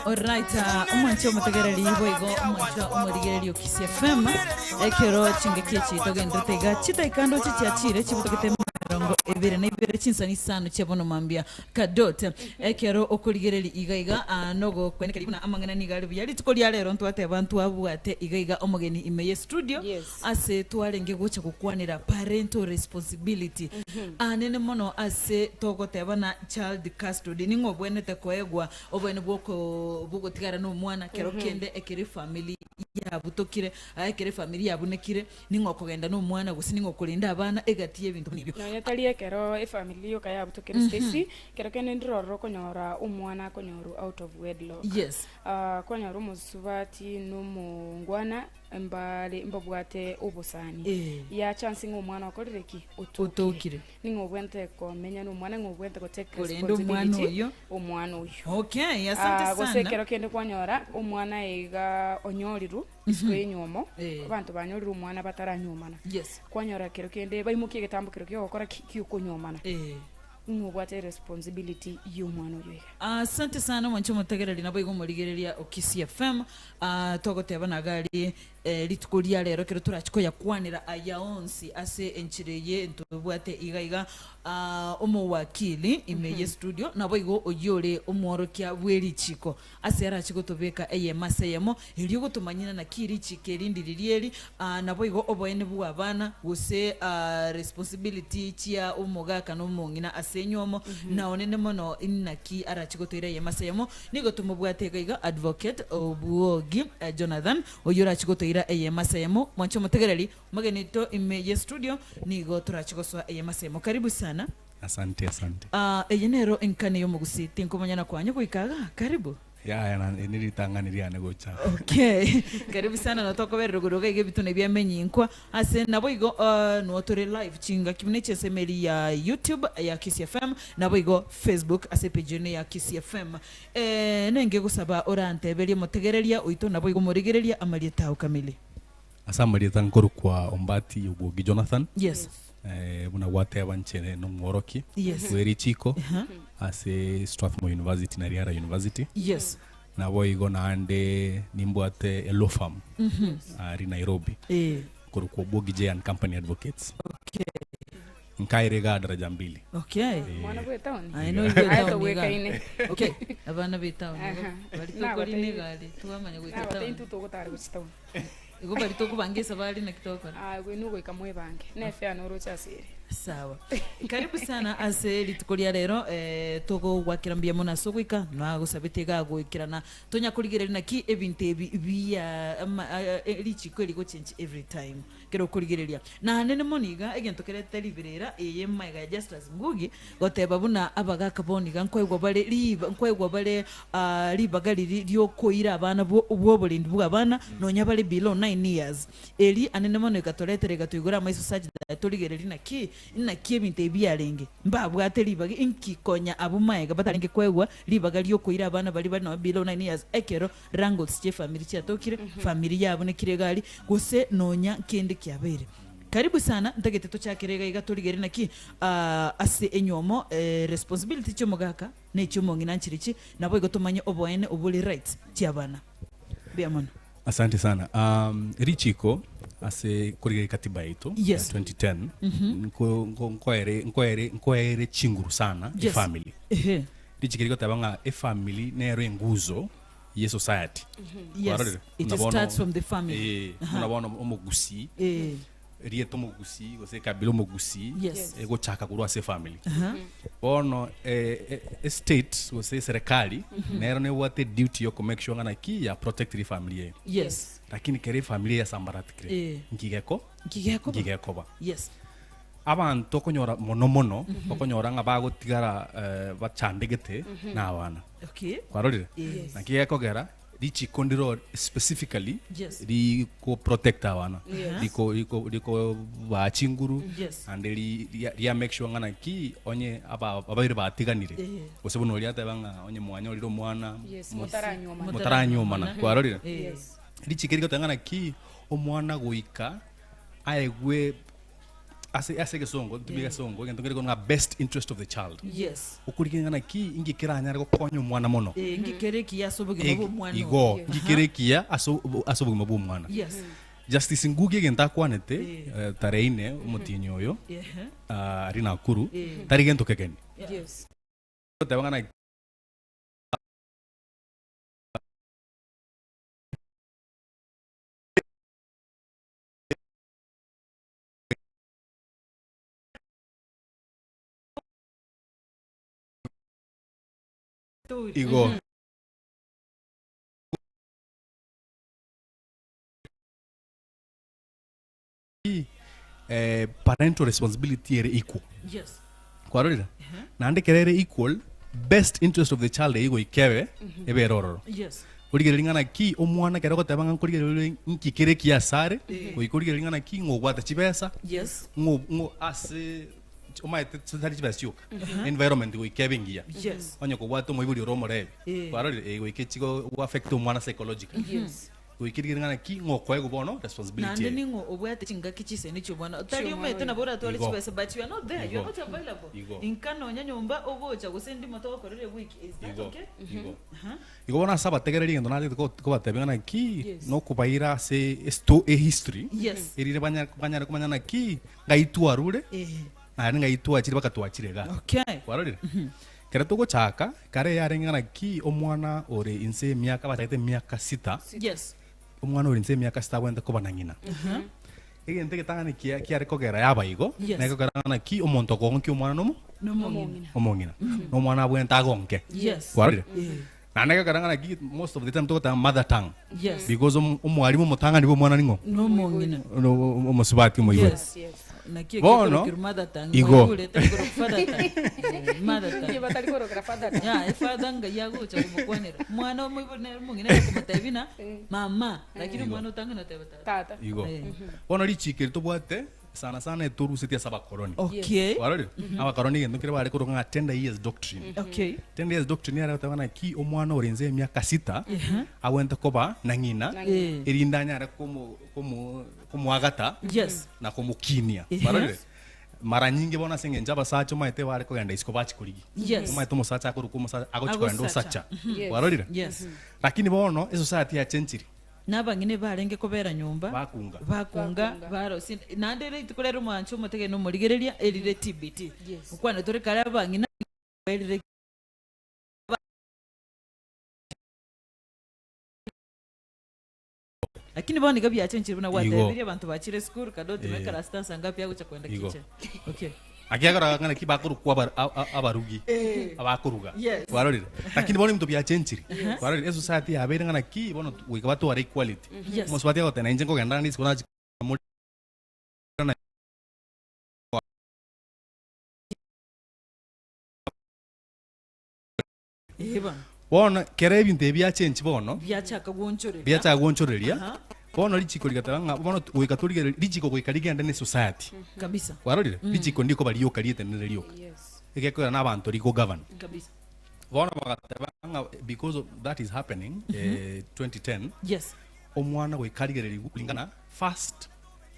Alright, omwanche omotegereri boigo omwanche omorigereria o Kisii FM ekero chingaki echi togenderete iga chidaika ndoche chiachire chibutogete emerongo ebere na ibere chinsani isano chia bono mambia kadot ekero okorigereria iga iga ah, nogokwenekeria buna amang'ana nigo are buya rituko ria rero ntwateba ntwabwate iga iga omogeni ime ye studio Yes. Ase twarenge gocha gokwanera parental responsibility, anene mono ase togoteba na child custody, ning'o obwenerete koegwa oboene bwoko bwogotigara na omwana kero kende ekero efamily yabutokire, ekero efamily yabunekire, ning'o okogenda na omwana gose ning'o okorenda abana egati y'ebinto buna ebio. Nonya tari ekero efamily yoka yabutokire Stacy, ekero kende ndire ororo okonyora omwana akonyorwa out of wedlock. Yes. Kwanyora omosubati na omongwana Mbare mbabwate obosani. Eh. Ya chance ng'a omwana okorire ki? Otokire. Otokire. Ning'o obwenerete komenya na omwana, ng'o obwenerete go take Korenda omwana responsibility oyio. omwana oyio. Okay, asante Ah, gose sana. ekero kende kwanyora omwana iga onyorirwe isiko y'enywomo, Eh. abanto banyorire omwana bataranyuomana. Yes. Kwanyora kero kende baimokie egetambo kero kiogokora ki? Kiokonyuomana. Eh. Ng'o obwate responsibility y'omwana oyio iga. Asante sana omwanche omotegereri naboigo omorigereria o Kisii FM. Ah, twagoteba naga aria eh, rituko ria rero ekero torachi koyakwanera aya onsi ase enchera eye ntobwate iga iga ah, omowakili ime ye studio naboigo oyio ore omworokia bwe richiko ase arache gotobeka eyemo ase eyemo erio gotomanyina naki richiko eri ndiri eri ah, naboigo oboene bw'abana gose ah, responsibility chia omogaka na omong'ina ase enywomo na onene mono inaki arache gotoira eyemo ase eyemo Nigo tomobwate iga iga Advocate Obwogi Jonathan, oyio orache gotoira eyemo ase eyemo. Mwanche omotegereri, omogeni oito ime ye studio, nigo torache gosoa eyemo ase eyemo. Karibu sana. Asante, asante. Ah, eye nero enkani y'omogusii, tinkomonyana kwanyu goika igaa. Karibu. Yaya, na eri neritang'ani riane gocha. Okay, karibu sana notokoberera igoro iga iga ebituna biamenyinkwa Ase naboigo nwo tore live chingaki buna echi'esemeri ya YouTube ya Kisii FM naboigo Facebook ase epage eno ya Kisii FM. Eh, nenge gosaba oranteberie motegereria oito naboigo morigereria amarieta ao kamili. Ase amarieta nkorokwa Ombati Obwogi Jonathan. Yes. Eh, buna gwateba inche nomworoki Yes. bwe richiko Aha. ase Strathmore University na Riara University. Yes. Naboigo naende nimbwate e law firm aria Nairobi Eh. korokwa Obwogi J and Company Advocates. Okay. Nkaire igaa daraja mbili. Okay. Omwana bwe etown. Aye noigwe Aye etown iga. togwekaine. Okay. Abana be town igo. Aha. Bari Nagotebi- tokorina egari twamanya goika Nagotebi town. intwe togotara gochia town. Igo bari tokobanga esabari naki togokora? Ah, gwe nogoika mwebange. Ne fare noroche ase ere. Sawa. Karibu sana ase rituko ria rero eh, togogwakera mbuya mono ase ogoika nagosabete iga goikerana tonya korigereria naki ebinto ebi bia ama, a, e, richiko eri gochange every time kero okorigereria na nene mono iga egento kerete riberera eye maega ya Justus Ngugi Goteba buna abagaka bono iga nkoegwa bare riba, nkoegwa bare ah, ribaga riria riokoira abana bwo bw'oborendi bw'abana nonya bare below 9 years. Eri anene mono egatoretera egatoigora amaiso such that torigererie naki naki ebinto ebi biarenge. Mbabwate ribaga inki konya abwo maega batarenge koegwa ribaga riokoira abana baria bare nonya below 9 years ekero wrangles chiefamiri chiatokire, famiri yabunekire egari gose nonya kende kiabeire. Karibu sana, ntagete tochakere iga iga torigerie naki ase enywomo responsibility chi'omogaka na echi'omong'ina nchirichi, naboigo tomanye oboene obore rights chi'abana. Mbuya mono. Asante sana. Um, richiko ase korigereria katiba yaito Yes. ya 2010 nko- nko- nkoere nkoere nkoere chinguru sana Yes. efamily Ehe. richiko rigoteba ng'a efamily nero enguzo ye society Yes. Kwarorire? It Buna bono- starts from the family. Eh, buna bono omogusii Eh. erieta omogusii gose ekabila omogusii Yes. egochaka korwa ase efamily Aha. bono eh, eh, estate gose eserekari nero nebwate duty yo make sure ng'a naki ya protect efamily eye Yes. lakini kere efamily yasambaratikire Eh. nkigeko Nkigekoba. nkigekoba Yes. Abanto okonyora mono mono okonyora ng'a bagotigara eh, bachandegete na abana Okay. kwarorire Yes. naki gekogera richiko ndiro specifically Yes. riko protect abana Yes. riko riko riko baa chinguru Yes. ande ri- ria ria make sure ng'a naki onye aba abairi batiganire Eh. gose buna oria ateba ng'a onye mwanyorire omwana Yes, mo- motaranyuomana. motaranyuomana kwarorire Eh. Yes. richiko rigoteba ng'a naki omwana goika aegwe. Ase ase egesongo, ntumie egesongo, egento nkere korwa ng'a best interest of the child. Yes. Okorigia ng'a naki inki keranyare gokonya omwana mono. Eh, inki kere ekiya ase obogima bwa omwana Igo, oyo. inki kere ekiya ase obo- ase obogima bwa omwana. Yes. Justice Ngugi egento akwanete, Eh. eh, tarehe ine omotienyi oyo, Ehe. ah, aria Nakuru, Eh. tari gento kegeni. Yes. Goteba ng'a naki Igo. Eh, parental responsibility ere equal. Yes. Kwarorire? Naende ekero ere equal, best interest of the child eywo goika ebe, ebe ere ororo. Yes. Origereria ng'a naki omwana ekero ogoteba ng'a nkorigereria nki kere ekiya asare, goika origereria ng'a naki ng'a obwate chibesa, Yes. ng'o ng'o ase omanyete tari chibesa chioka, environment goika ebe engiya. Yes. Onye kobwate omoibori ore omorebi, Eh. kwarorire, eh goika echi go affect omwana psychologically. Yes. Goika rigereria ng'a naki ng'o okoegwa bono responsibility Naende eye. ning'o obwate chingaki chisemi chi'omwana tari Chi'omwana omanyete oyo. nabo oratware Igo. chibesa but you are not there, you are Igo. not available. Igo. Inka nonya nyomba ogocha gose ndimo togokorera ewiki, is that Igo. okay? Igo. Aha. Igo bono ase abategereri egento nachete ko- kobatebia ng'a naki, Yes. nokobaira ase esto ehistory, Yes. erire banya banyare komanya naki, ng'ai twarure, Eh. naende ng'ai twachire mpaka twachire igaa. Okay. Kwarorire? Ekero togochaka, kare yarenge ng'a naki omwana ore inse y'emiaka bachagete emiaka sita, Yes. omwana ore inse y'emiaka sita abwenerete koba na ng'ina. Egento egetang'ani kia kiare kogera yaba igo, Yes. nekogera ng'a naki omonto okogonkia omwana nomo Nomong'ina. omong'ina. Na omwana abwenerete agonke. Yes. Kwarorire? Eh. Naende ekogera ng'a naki most of the time togoteba mother tongue. Yes. Because omo- omwalimu omotang'ani bwa omwana ning'o? Nomong'ina. No- Omosubati omoibori. Yes. Yes. Naki Bono, ekekorokirwe mother tongue, igo. mwaigure etekorokwa father tongue. Eh, mother tongue. Inche batari korokera father tongue. Ya, efather ngai agocha komokwanera. Omwana omoibori nere omong'ina ere okomotebia ng'a mama, lakini Igo. omwana otang'ani oteba tata. Tata. Igo. Eh. Bono richiko eri tobwate sana sana etorusetie ase abakoroni. Okay. Kwarorire? Abakoroni egento nkere bare koroka ng'a tender years doctrine. Okay. Tender years doctrine yare goteba naki omwana ore inse y'emiaka sita abwenerete koba na ng'ina Eh. erinde anyare komo komo komoagata Yes. na komokinia. Ehe. Kwarorire? Mara nyinge bono ase eng'encho abasacha omanyete bare kogenda isiko bachia korigia. Yes. Omanyete omosacha akorokwa omosacha agochia kogenda Agosacha. osacha. Yes. Kwarorire? Yes. Lakini bono esociety yachenchire. Nabang'ina ebarenge kobera nyomba, Bakunga. bakunga, Bakunga. barosia, naende rituko rero omwancho omotegeni na omorigereria, erire TBT. Yes. Okwane tore kare abang'ina erire Lakini bono iga biachenchire buna Igo. gwatebirie abanto bachire esukuru kado Eh. timekara ase ngapi agocha kwenda Igo. kitchen. Okay. Akiagera ng'a naki bakorokwa aba- a- a- abarugi abakoruga Yes. kwarorire lakini bono ebinto biachenchire kwarorire esociety yabeire ng'a naki bono goika batware equality Yes. omosubati agoteba na inche nkogenda rende isiko nachi more na Eh bono. Bono kera ebinto ebi biachenchi bono Biachaka gwonchoreria. biachaka gwonchoreria Aha. bono richiko rigateba ng'a bono goika torigereri richiko goika rigende ne society Kabisa. kwarorire richiko ndikoba rioka rietenenere rioka Yes. egekogera na abanto rigogovern Kabisa. bono bagateba ng'a because of that is happening eh, 2010 Yes. omwana goika arigereriwu kulingana first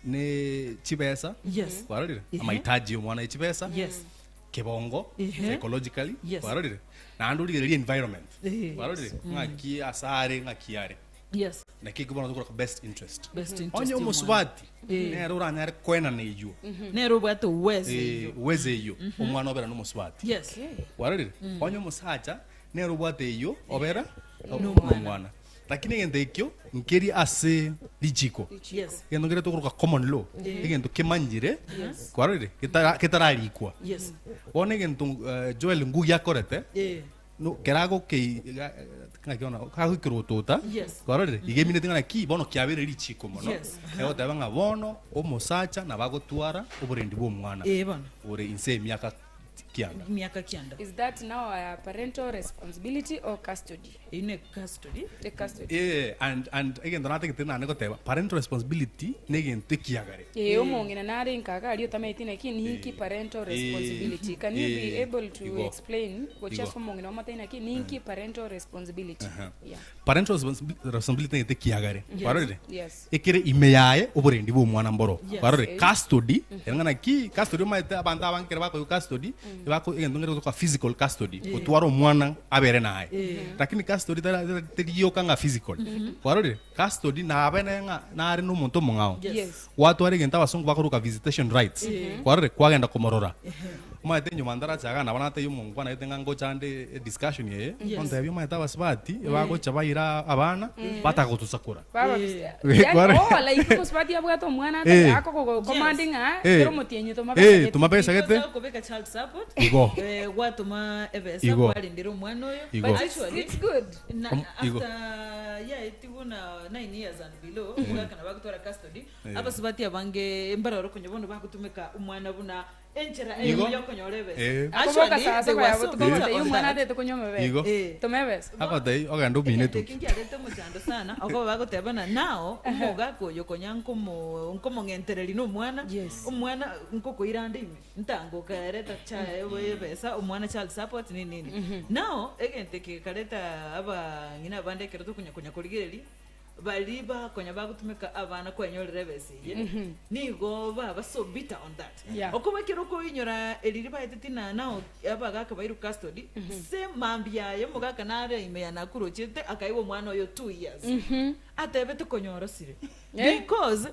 ne chibesa Yes. kwarorire Ehe. amahitaji ya omwana echibesa Yes. kebongo Ehe. psychologically Yes. kwarorire naende origererie environment Ehe. kwarorire ng'aki ase are ng'aki are Yes. naki ekio bono tokoroka best interest Best interest onye y'omwana. omosubati Eh. nere oranyare koenana eywo Nere obwate uwezo Eh, eywo. uwezo eywo omwana obera na omosubati Yes. Okay. kwarorire onye omosacha nere obwate eywo obera Nomwana. nomwana Lakini egento ekio nkeri ase richiko. Yes. Egento nkere tokoroka common law. Egento kemanyire, kwarorire, getara getararikwa. Yes. Bono egento eh, Joel Ngugi akorete, Eh. no kera agokei ga- ng'aki bono, kagoikerwa Yes. kwarorire, iga emineti ng'a naki bono kiabeire richiko mono. Yes. Egoteba ng'a bono omosacha nabo agotwara oborendi bwa omwana Eh bono. ore inse emiaka. kianda. Emiaka kianda. Is that now a parental responsibility or custody? Eyio ne custody. E custody. Eh, and and egento natagete naende goteba, parental responsibility na egento ekiagare. Ee, omong'ina nare inka iga aria otamaeti naki ninki parental responsibility. Can you be Eh, able to igo. explain gochia Igo. ase omong'ina omotebi naki ninki parental responsibility? Yeah. Parental responsibility na egento ekiagare. Kwarorire? Yes. Ekere ime yaye oborendi bwa omwana mboro. Yes. Kwarorire? Custody, ere ng'a naki custody omanyete abanto abange ekero bakoigwa custody, ebako egento nkere gotoka physical custody, gotwara omwana abere naye. Lakini custody tara tara terioka ng'a physical. Kwarorire? Custody nabe naye ng'a nare na omonto omong'ao. Yes. Yes. Gwatwara egento abasongo bakoroka visitation rights. Kwarorire? Kwagenda komorora. Omanyete nyuma ntaracha igaa nabo natebia omongwana gete ng'a ngocha ande ediscussion eye, Yes. ontebia omanyete abasubati ebagocha baira abana, bataka gotosakora. Baba Eh. yani Kware- oh like omosubati abwate omwana ata Eh. akogo command ng'a Eh. kera omotienyi toma Eh, besa gete. toma besa gete. Because okobeka child support Igo. eh, gwatoma ebesa Igo. kwarendera omwana oyo Igo. But But it's, actually, it's good. na, Igo. after yaetigwe na 9 years and below omogaka nabo agotwara custody abasubati abange mbarore konya bono bagotumeka omwana buna enchera Igo. eyemo yokonyora ebesa Eh. Akoboka Actually, saa they saba were yabo so tukogotebi bitter on omwana that. atete konywa amabere. Igo. Eh. Toma ebesa. Agotebia ogende omine Egento etuki. eki nkiarete omochando sana okoba bagotebana nao omogaka oyo konya nkomo nkomong'entereri na omwana Yes. omwana nkokoira ande ime ntango okareta cha ebesa omwana child support nini nini nao egento eke gekareta abang'ina abande ekero tokonya konya korigereria Baria bakonya bagotumeka abana kwenyorera ebesa eye, nigo baba so bitter on that. Yeah. Okoba ekero okoinyora eriri baeteti na nao abagaka bairwe custody, se mambia yaye omogaka nare ime ya Nakuru ochete akaigwa omwana oyo 2 years. Atebete konyora sire. Eh? Because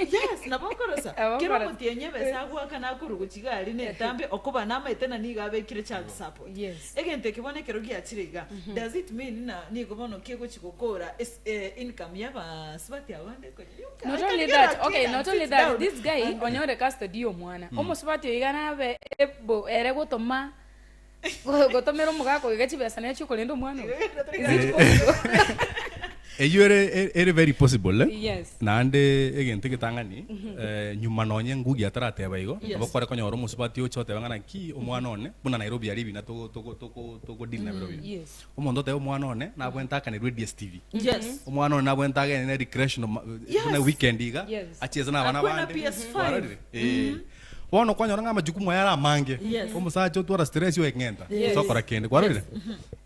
yes, nabo okorosa. Nabo Kero okorosa. omotienyi ebesa agoaka Nakuru gochia iga aria netambe okoba namaete na nigo abekire child support. Yes. Egento eke bono ekero giachire iga, does it mean ng'a nigo bono kegochi gokora es income y'abasubati aba bande konya you can, Not I can only get that, a okay, kid and not only sit that, down this guy and onyore custody ya omwana. Omosubati oyo iga nabe ebo ere gotoma gotomera omogaka oyo iga chibesa nere chiokorenda omwana oyo. Is it possible? Eyio ere ere very possible eh? Yes. Naende egento egetang'ani eh, nyuma nonye Ngugi atarateba igo, Yes. nabo kware konyora omosubati oche oteba ng'a naki omwana one, buna Nairobi aria ebina togo togo togo togo deal na birobio. Yes. Omonto oteba omwana one nabwente akanerwe DSTV. Yes. Omwana one nabwente agende ne recreational ma- Yes. buna weekend iga, Yes. achiese na abana Akwe na bande. PS5. Kwarorire? Eh. Bono kwanyora ng'a amajukumu aya are amange, Yes. omosacha otwara stress oeng'enta, Yes. gose okora kende, kwarorire?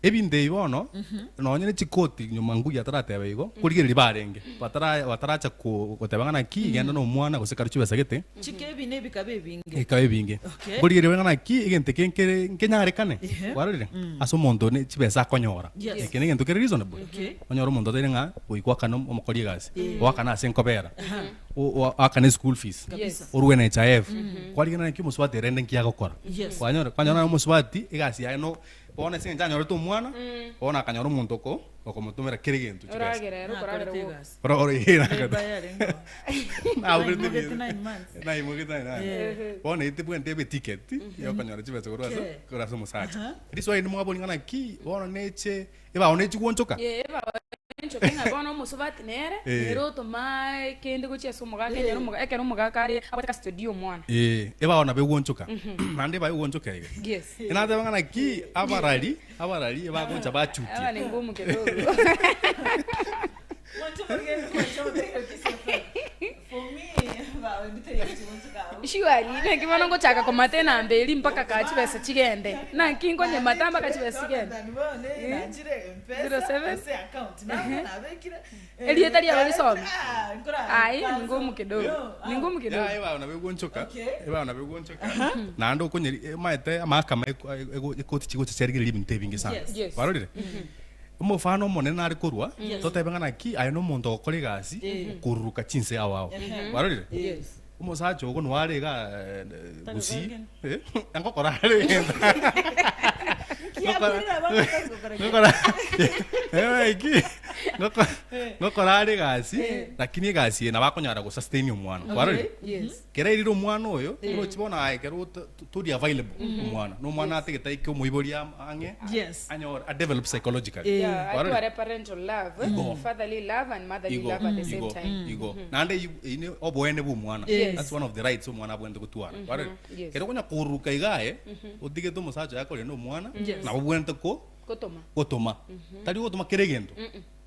Ebinto ebi bono, nonye ne chikoti nyuma nguya atarateba igo, korigereria barenge, batara bataracha ko goteba ng'a naki, genda na omwana gose karu chibesa gete, Chike ebi na ebikaba ebinge. ebikaba ebinge. Okay. Nkorigereria bare ng'a naki, egento eke nkere nkenyarekane, Ehe. kwarorire? Ase omonto ne chibesa akonyora. Yes. Eke na egento kere reasonable. Okay. Onyore omonto oteire ng'a goika oakane omokori egasi, oakane ase nkobera. oakane school fees Yes. orwe NHIF kwarigena naki omosubati rende nki agokora Yes. kwanyora kwanyora omosubati egasi yaye no bono ase eng'encho anyorete omwana bono akanyora omonto oko okomotomera kera egento chibesa Oragera ere okoragera Nakorete gwoka. egasi. Oro oro eh, nakata- Eba yarenge oo. Naigogete Naimogete 9 months. naimogete nine Yeah. bono eye tebwenereti ebe ticket yokonyora chibesa korwa ase Okay. korwa ase omosacha riswali rinde mwabori ng'a naki bono neche ebao nechi gwonchoka Ee, ebao enchoke ng'a bono omosubati nere, Eh. nere otoma kende gochia ase omogaka enyare omoga ekero omogaka are abwate custody ya omwana. Ee, ebao nabo egwonchoka naende ebao egwonchoka iga Yes. Enateba ng'a naki abarari abarari ebagocha Aba bachutia ni ngumu kidogo. Surely, naki bono ngochaka komata enamba eria mpaka kaa chibesa chigende. Naki nkonyemata mpaka chibesa chigende. 07. Erieta riabo risome. Aye, ni ngumu kidogo. Ni ngumu kidogo. Yaya ebao nabo egwonchoka Okay. ebao nabo egwonchoka naende okonyeri omanyete amahakama ekoti chigocha chiarigereria ebinto ebinge sana Yes. Yes. kwarorire Omofano omonene nare korwa, Yes. totebe ng'a naki aye nomonto ogokora egasi, okoruruka chinse ao ao. Kwarorire? Yes. Omosacha ogo nigo are iga Tari gusii, gokora eh, ngokora are egento. Kiakurire abande tari gokora kende. Ngokora eh, eki. Ngoko- Ngokora are egasi, lakini egasi eye nabo akonyara gosustain omwana. Kwarorire? Yes. Kera erire omwana oyo, oroche bono aye ekero ota- tori available omwana, na omwana atagete aike omoibori am- ang'e, Yes. anyore adevelop psychologically. Yeah, Kwarorire? atware parental love, Igo. fatherly love and motherly Igo, love at the same igo, time. igo. Naende eyio eyio ne oboene bwa omwana. Yes. That's one of the rights omwana abwenerete gotwara. Kwarorire? Yes. Ekero okonya koruruka iga aye, otigete omosacha oye akorende omwana, Yes. nabo obwenerete ko Gotoma. gotoma. Tari gotoma kera egento.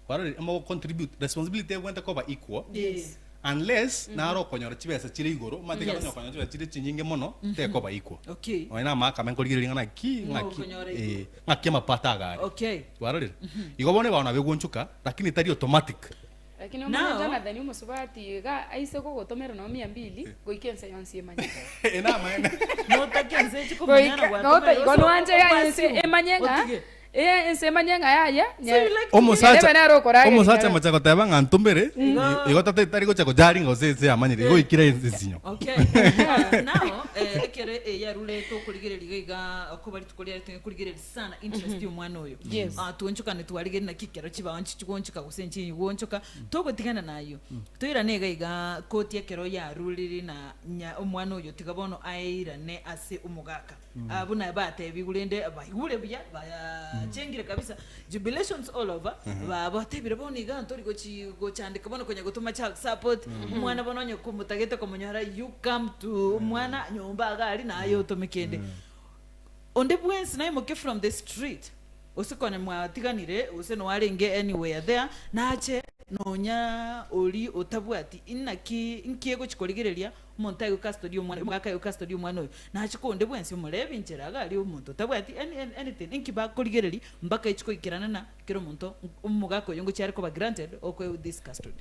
Kwarorire? Amo contribute, responsibility ebwenerete koba equal. Yes. Unless naro okonyora chibesa chire igoro, omanyete ekero Yes. onye okonyora chibesa chire chinyinge mono, tekoba equal. Okay. Nonya na amaakama nkorigereria ng'a naki, Ng'a ng'aki, okonyora eh, ng'aki amapato iga are. Okay. Kwarorire? Igo bono ebao nabo egoonchoka, lakini tari automatic. Lakini omanye Now- Jonathan omosubati iga aise gogotomera nonya mia mbili, goika ense yonsi emanye. Eye namaene. Notake ense echi komanyana Goika gwatomera nota igo ose noanche ya ense okwasimu, emanye ng'a otige. eh, ense emanye ng'a yaya So you like to Omosacha Ebe nere okorageria omosacha kare. mocha goteba ng'a ntomere, igo tata tari gocha kojari ng'a gose ense yamanyire, igo oikire ense ensinyo. Okay. Uh, now eh, ekere eyarure tokorigereria iga iga okoba rituko riare tokorigereria sana interest ya omwana oyo. Yes. Ah, twonchokane twarigereria naki ekero chibao nchi chigonchoka gose nchi gonchoka togotigana nayo. Toirane iga iga koti ekero yarurire na nya omwana oyo tiga bono aeirane ase omogaka. Ah, buna batebigwe rende baigure buya bachengire kabisa jubilations all over babatebire bono iga ntori gochi gochandeka bono konya gotoma child support omwana bono onye komotagete komonyora you come to omwana nyomba iga aria naye otome kende. Onde bwensi naimoke from the street, gose konya mwatiganire, gose noarenge anywhere there, nache nonya oria otabwati inaki nki egochi korigereria omonto aigwe custody ya omwana omogaka aigwe custody ya omwana oyo, nache konde bwensi omorebi inchera iga aria omonto otabwati any any anything, inki bakorigereria mpaka echi koikerana na kera omonto omogaka oyo ngochia are koba granted okoegwa this custody.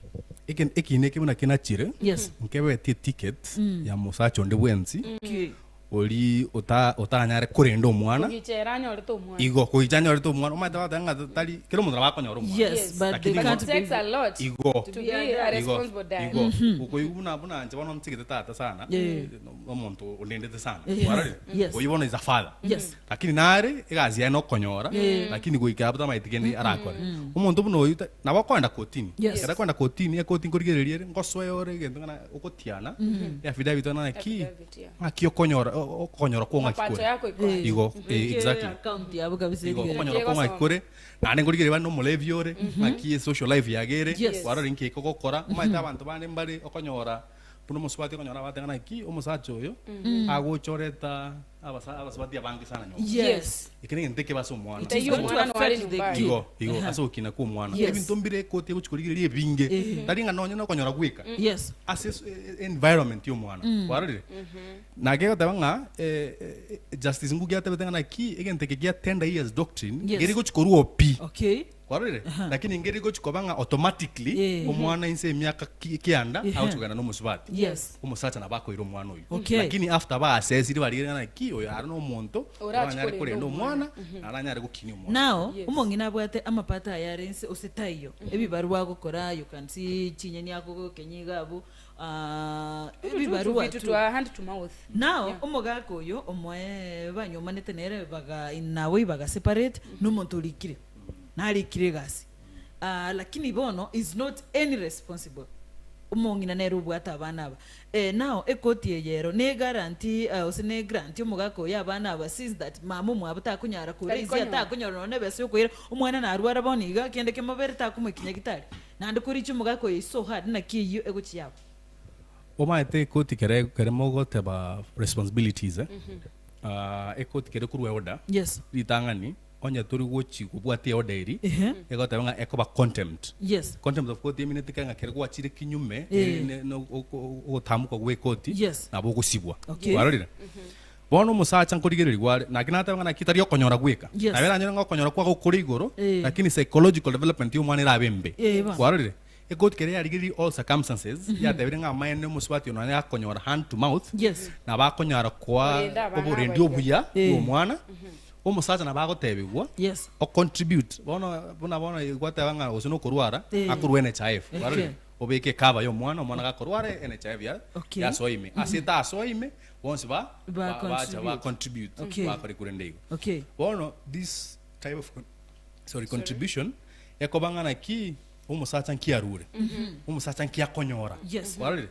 Eke ekina eke buna kenachire, Yes. nkebetie eticket ya mosacha onde bwensi, Okay. Oria ota otanyare korenda omwana, Kogicha ere anyorete omwana. igo kogicha anyorete omwana, omanyete bagoteba ng'a tari kera omonto nabo akonyora omwana. Yes, Yes. but they Lakini But can't it be takes a lot Igo. to be a Igo, responsible dad. igo. Okoigwa buna buna inche bono nsigete tata sana, Yeah. omonto ondendete sana, Yes. kwarorire? Yes. Oyio bono is a father. Yes. Lakini nare egasi yaye nokonyora, lakini goika abwo tamaeti kende arakore. Omonto buna oyio ta- nabo akoenda kotini. Yes. Ekero akoenda kotini, ekoti nkorigereria ere, ngosoe ore egento ng'a ogotiana, eaffidavit ng'a naki, Affidavit, yeah. ng'aki okonyora o- okonyora kwa ng'aki Mapato kore. yako iko aje. Igo, eh, exactly. account yabo kabisa Igo, erigereria. okonyora kwa ng'aki Egosoma. kore, naende nkorigereria bande omolevi ore, ng'aki esocial life yago ere, Yes. kwarora inki ekogokora, omanyete abanto bande mbare okonyora, buna omosubati okonyora abate ng'a naki, omosacha oyo, agocha oreta abasa abasubati abange sana nyomba. Yes. Eke negento ekebe ase omwana. It is Taiyo going to omwana affect nware the nyomba. kid. Igo, igo, Aha. ase ogokina kwa omwana. Yes. Ebinto mbire ekoti egochi korigereria ebinge, tari ng'a nonye nokonyora gweka. Yes. Ase es- e- environment ya omwana, kwarorire? Naki egoteba ng'a eh, eh, Justice Ngugi atebete ng'a naki egento eke gia tender years doctrine, Yes. nkeri gochi korwa pi. Okay. Kwarorire? Lakini nkeri gochi koba ng'a automatically, Yeah. omwana inse emiaka ki- kianda, Yeah. agochi kogenda na omosubati. Yes. Omosacha nabo akoira omwana oyio. Okay. Lakini after baasesire barigereria ng'a naki oyo are na omonto, Orachi oranyare korenda korenda omwana. omwana, naranyare gokinia omwana. Now, Yes. omong'ina abwate amapato aye are inse ose taiyo, ebibarua agokora, you can see chinyeni akogokenya iga abwo, ah, ebibarua Vitu tu. twa hand to mouth. Now, Yeah. omogaka oyo omoe banyomanete nere baga nawe baga separate, nomonto orikire, narikire egasi. Ah, lakini bono is not any responsible. Omong'ina nere obwate abana aba. Eh, now ekoti eye ero ne guarantee ah, gose ne grant omogaka oyo abana aba since that mama omwabo takonyara Tari koraisia konyora. takonyora nonya na ebesa yokoira omwana narwara bono iga kende kemobere takomoikia nyagitari. Naende korichia omogaka oyo is so hard naki eyio egochia yaba. Omanyete ekoti kere kere mogoteba responsibilities eh, ah, ekoti kere korwa eorder, Yes. ritang'ani Onye tori gochi kobwatia eorder eri, Ehe. egoteba ng'a ekoba contempt. Yes. Contempt of court emineti ng'a kere gwachire kinyume Eh. ne- ne- oko- ogotamboka gwa ekoti, Yes. nabo ogosibwa. Okay. Kwarorire? Bono omosacha nkorigererigwa are, naki nateba ng'a naki tari okonyora gweka. Yes. Nabo eranyore ng'a okonyora kwago kore igoro, Eh. lakini psychological development ya omwana erabe embe. Eh, bono. Kwarorire? Ekoti keria yarigereiri all circumstances, yatebire ng'a amaene omosubati oyo nonye akonyora hand to mouth, Yes. nabo akonyara koa Korenda abana oborendi abaye. obuya Eh. bwa omwana, Omosacha nabo agotebigwa Yes. o contribute bono buna bono gwateba ng'a gose nokorwara Eh. akorwa NHIF Okay. kwarorire obeke ecover ya omwana omwana gakorwara NHIF ya Okay. yasoa ime ase etasoa ime bonsi ba Ba ba- bacha ba contribute. contribute Okay. bakore korende igo Okay. bono this type of con- sorry contribution. Ekoba ng'a naki omosacha nki arure, omosacha nki akonyora. Yes. Kwarorire?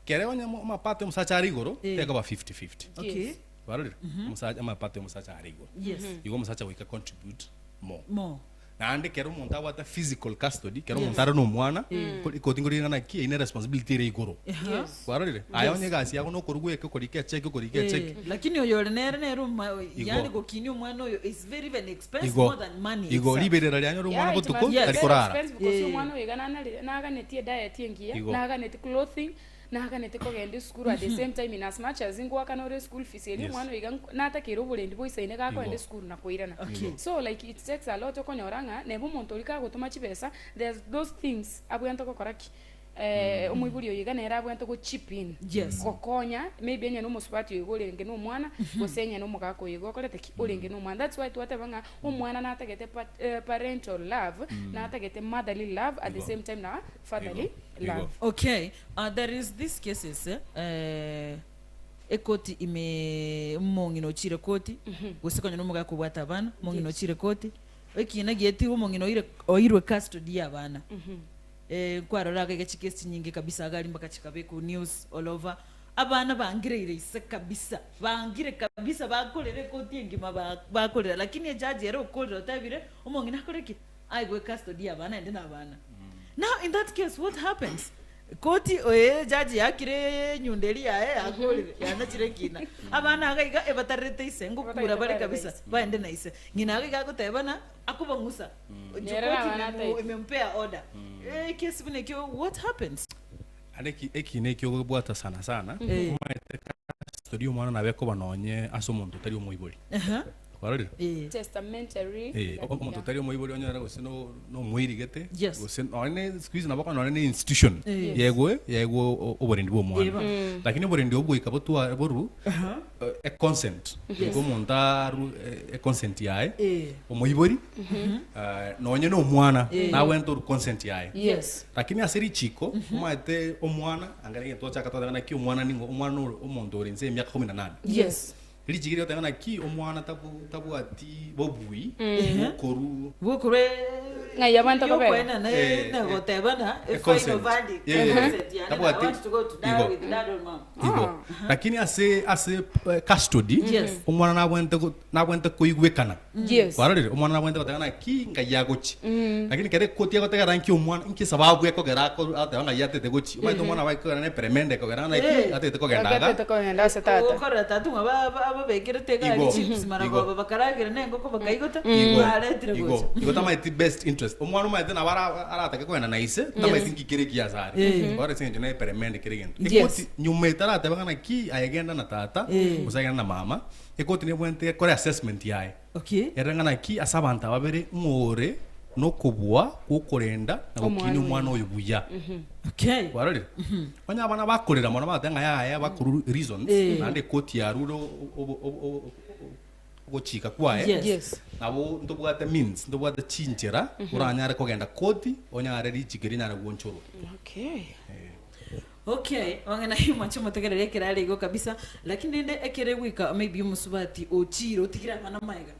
Kere onye mo- amapato ya omosacha are igoro, Eh. tekoba 50-50. Okay. Yes. Kwarorire? Omosacha amapato ya omosacha are igoro. Yes. Igo omosacha goika contribute more. More. Naende kero omonto abwate physical custody, kero omonto are na omwana, kori- ikoti nkorire ng'a naki eyio ne responsibility ere igoro. Aha. Yes. Kwarorire? Aye onye egasi yago nokoruga eke, okorika echeki, okorika echeki. Eh, lakini oyo ore nere nere oma- Igo. yani gokinia omwana oyo is very even expensive Igo, more than money igo itself. riberera rianyora omwana Yeah, it botuko, must be Yes. tari very korara. expensive because Eh. omwana oyo iga nanarire naganetie diet engiya Igo. naganetie clothing naganetie kogenda esukuru at the same time in as much as ngoakana ore school fees eria Yes. omwana oyo iga nko- natakeire oborendi boisaine gakogenda Igo. esukuru na koirana Okay. so like it takes a lot okonyora ng'a neba omonto oria kagotoma chibesa there's those things abwenerete gokora ki Eh, omoibori oyo iga nere abwenerete go chip in Yes. gokonya maybe onye na omosubati oyo iga orenge na omwana gose onye na omogaka oyo iga okorete ki orenge na omwana that's why twateba ng'a omwana natagete pa- eh, parental love natagete motherly love at the Igo. same time na fatherly Igo. love Igo. Okay, there is these cases eh, eh, ekoti ime omong'ina ochire koti gose konya na omogaka obwate abana omong'ina Yes. ochire koti ekina giaetigwe omong'ina oire oirwe custody ya abana Eh, nkwarora iga iga chikesi chinyinge kabisa iga aria mpaka chikabekwa news all over, abana bangireire ise kabisa, bangire kabisa bakorera ekoti engima ba bakorera lakini ejaji ere okorire otebire omong'ina akore ki? Aigwe custody ya abana naende na abana. Now in that case what happens? Koti oye ejaji yaakire enyundo eria yaye yakorire yanachire ekina, abana iga iga ebatarerete ise ngokura bare kabisa baende na ise, ng'ina iga iga agoteba ng'a akobang'usa Nere Koti nabana imemu- ataete. imempea order Eh, kesi buna ekio what happens Ande eki eki nekio okobwata sana sana, Eh. omanyete custody omwana nabo ekoba nonye ase omonto otari omoibori. Aha. Kwarorire? Eh. Testamentary Eh, like, omonto yeah. otari omoibori onyore gose no nomoirigete, Yes. gose nonye ne siku hizi nabo okonyora nonye ne institution Eh. yegwe yegwe o- oborendi bwa omwana. Eba. Lakini oborendi obwo goika botware boru e consent Yes. Igo omonto aru e consent yaye Eh. omoibori nonye na omwana Eh. nabwenerete oru consent yaye Yes. Lakini ase richiko omanyete omwana anga egento twachaka twateba naki omwana ning'o omwana noro omonto ore inse emiaka kumi na nane Yes. Richiko riria goteba naki omwana tabu tabwati bobui bokoru Bwokorwa Ng'ai abanto kobera? yokoenana Eh, na eh, gotebana eh, a final consent. verdict Yeah, yeah. consent yani Tabwati- I want to go to die Igo. with dad or mom. Igo. Lakini ase ase eh, custody Yes. omwana nabwenerete go- nabwenerete koigwekana Yes. kwarorire omwana nabwenerete goteba naki ngai agochi lakini kere ekoti egotegera nki omwana nki esababu ekogera ako ateba ngai atete gochi omanyete omwana baikogera na eperemende ekogera naki Eh. atete kogenda iga Atete kogenda ase tata. Okorora tata ng'a ba- ba- ababekerete egari Igo. chips maragoba Igo. bakaragera na engoko bakaigota Igo, baretire igo, gocha. igo tamaeti best interest omwana omanyete nabo ara- aratake kogenda na ise tamaeti nki kere ekiya ase are Eh. Bono ase eng'encho na eperemende kere egento Yes. Ekoti nyuma etarateba ng'a naki aye genda na tata Eh. gose agende na mama ekoti nebwenerete ekore assessment yaye Okay. Ere ng'a naki ase abanto aba babere ng'o ore nokobua gw'okorenda na gokinia Omwana omwana oyo buya. Okay. Kwarorire? Onye abana bakorera mono bagoteba ng'a yaya bakorwa reasons, Eh. naende ekoti yarure obo- obo- obo- ogochika kwaye, Yes. Yes. nabo ntobwate means, ntobwate chinchera oranyare kogenda koti onyare richiko rinyare gwonchorwa. Okay. Okay, mang'ana ayio mwanche motegerere ekero are igo kabisa, lakini rende ekere goika maybe omosubati ochire otigire abana maega,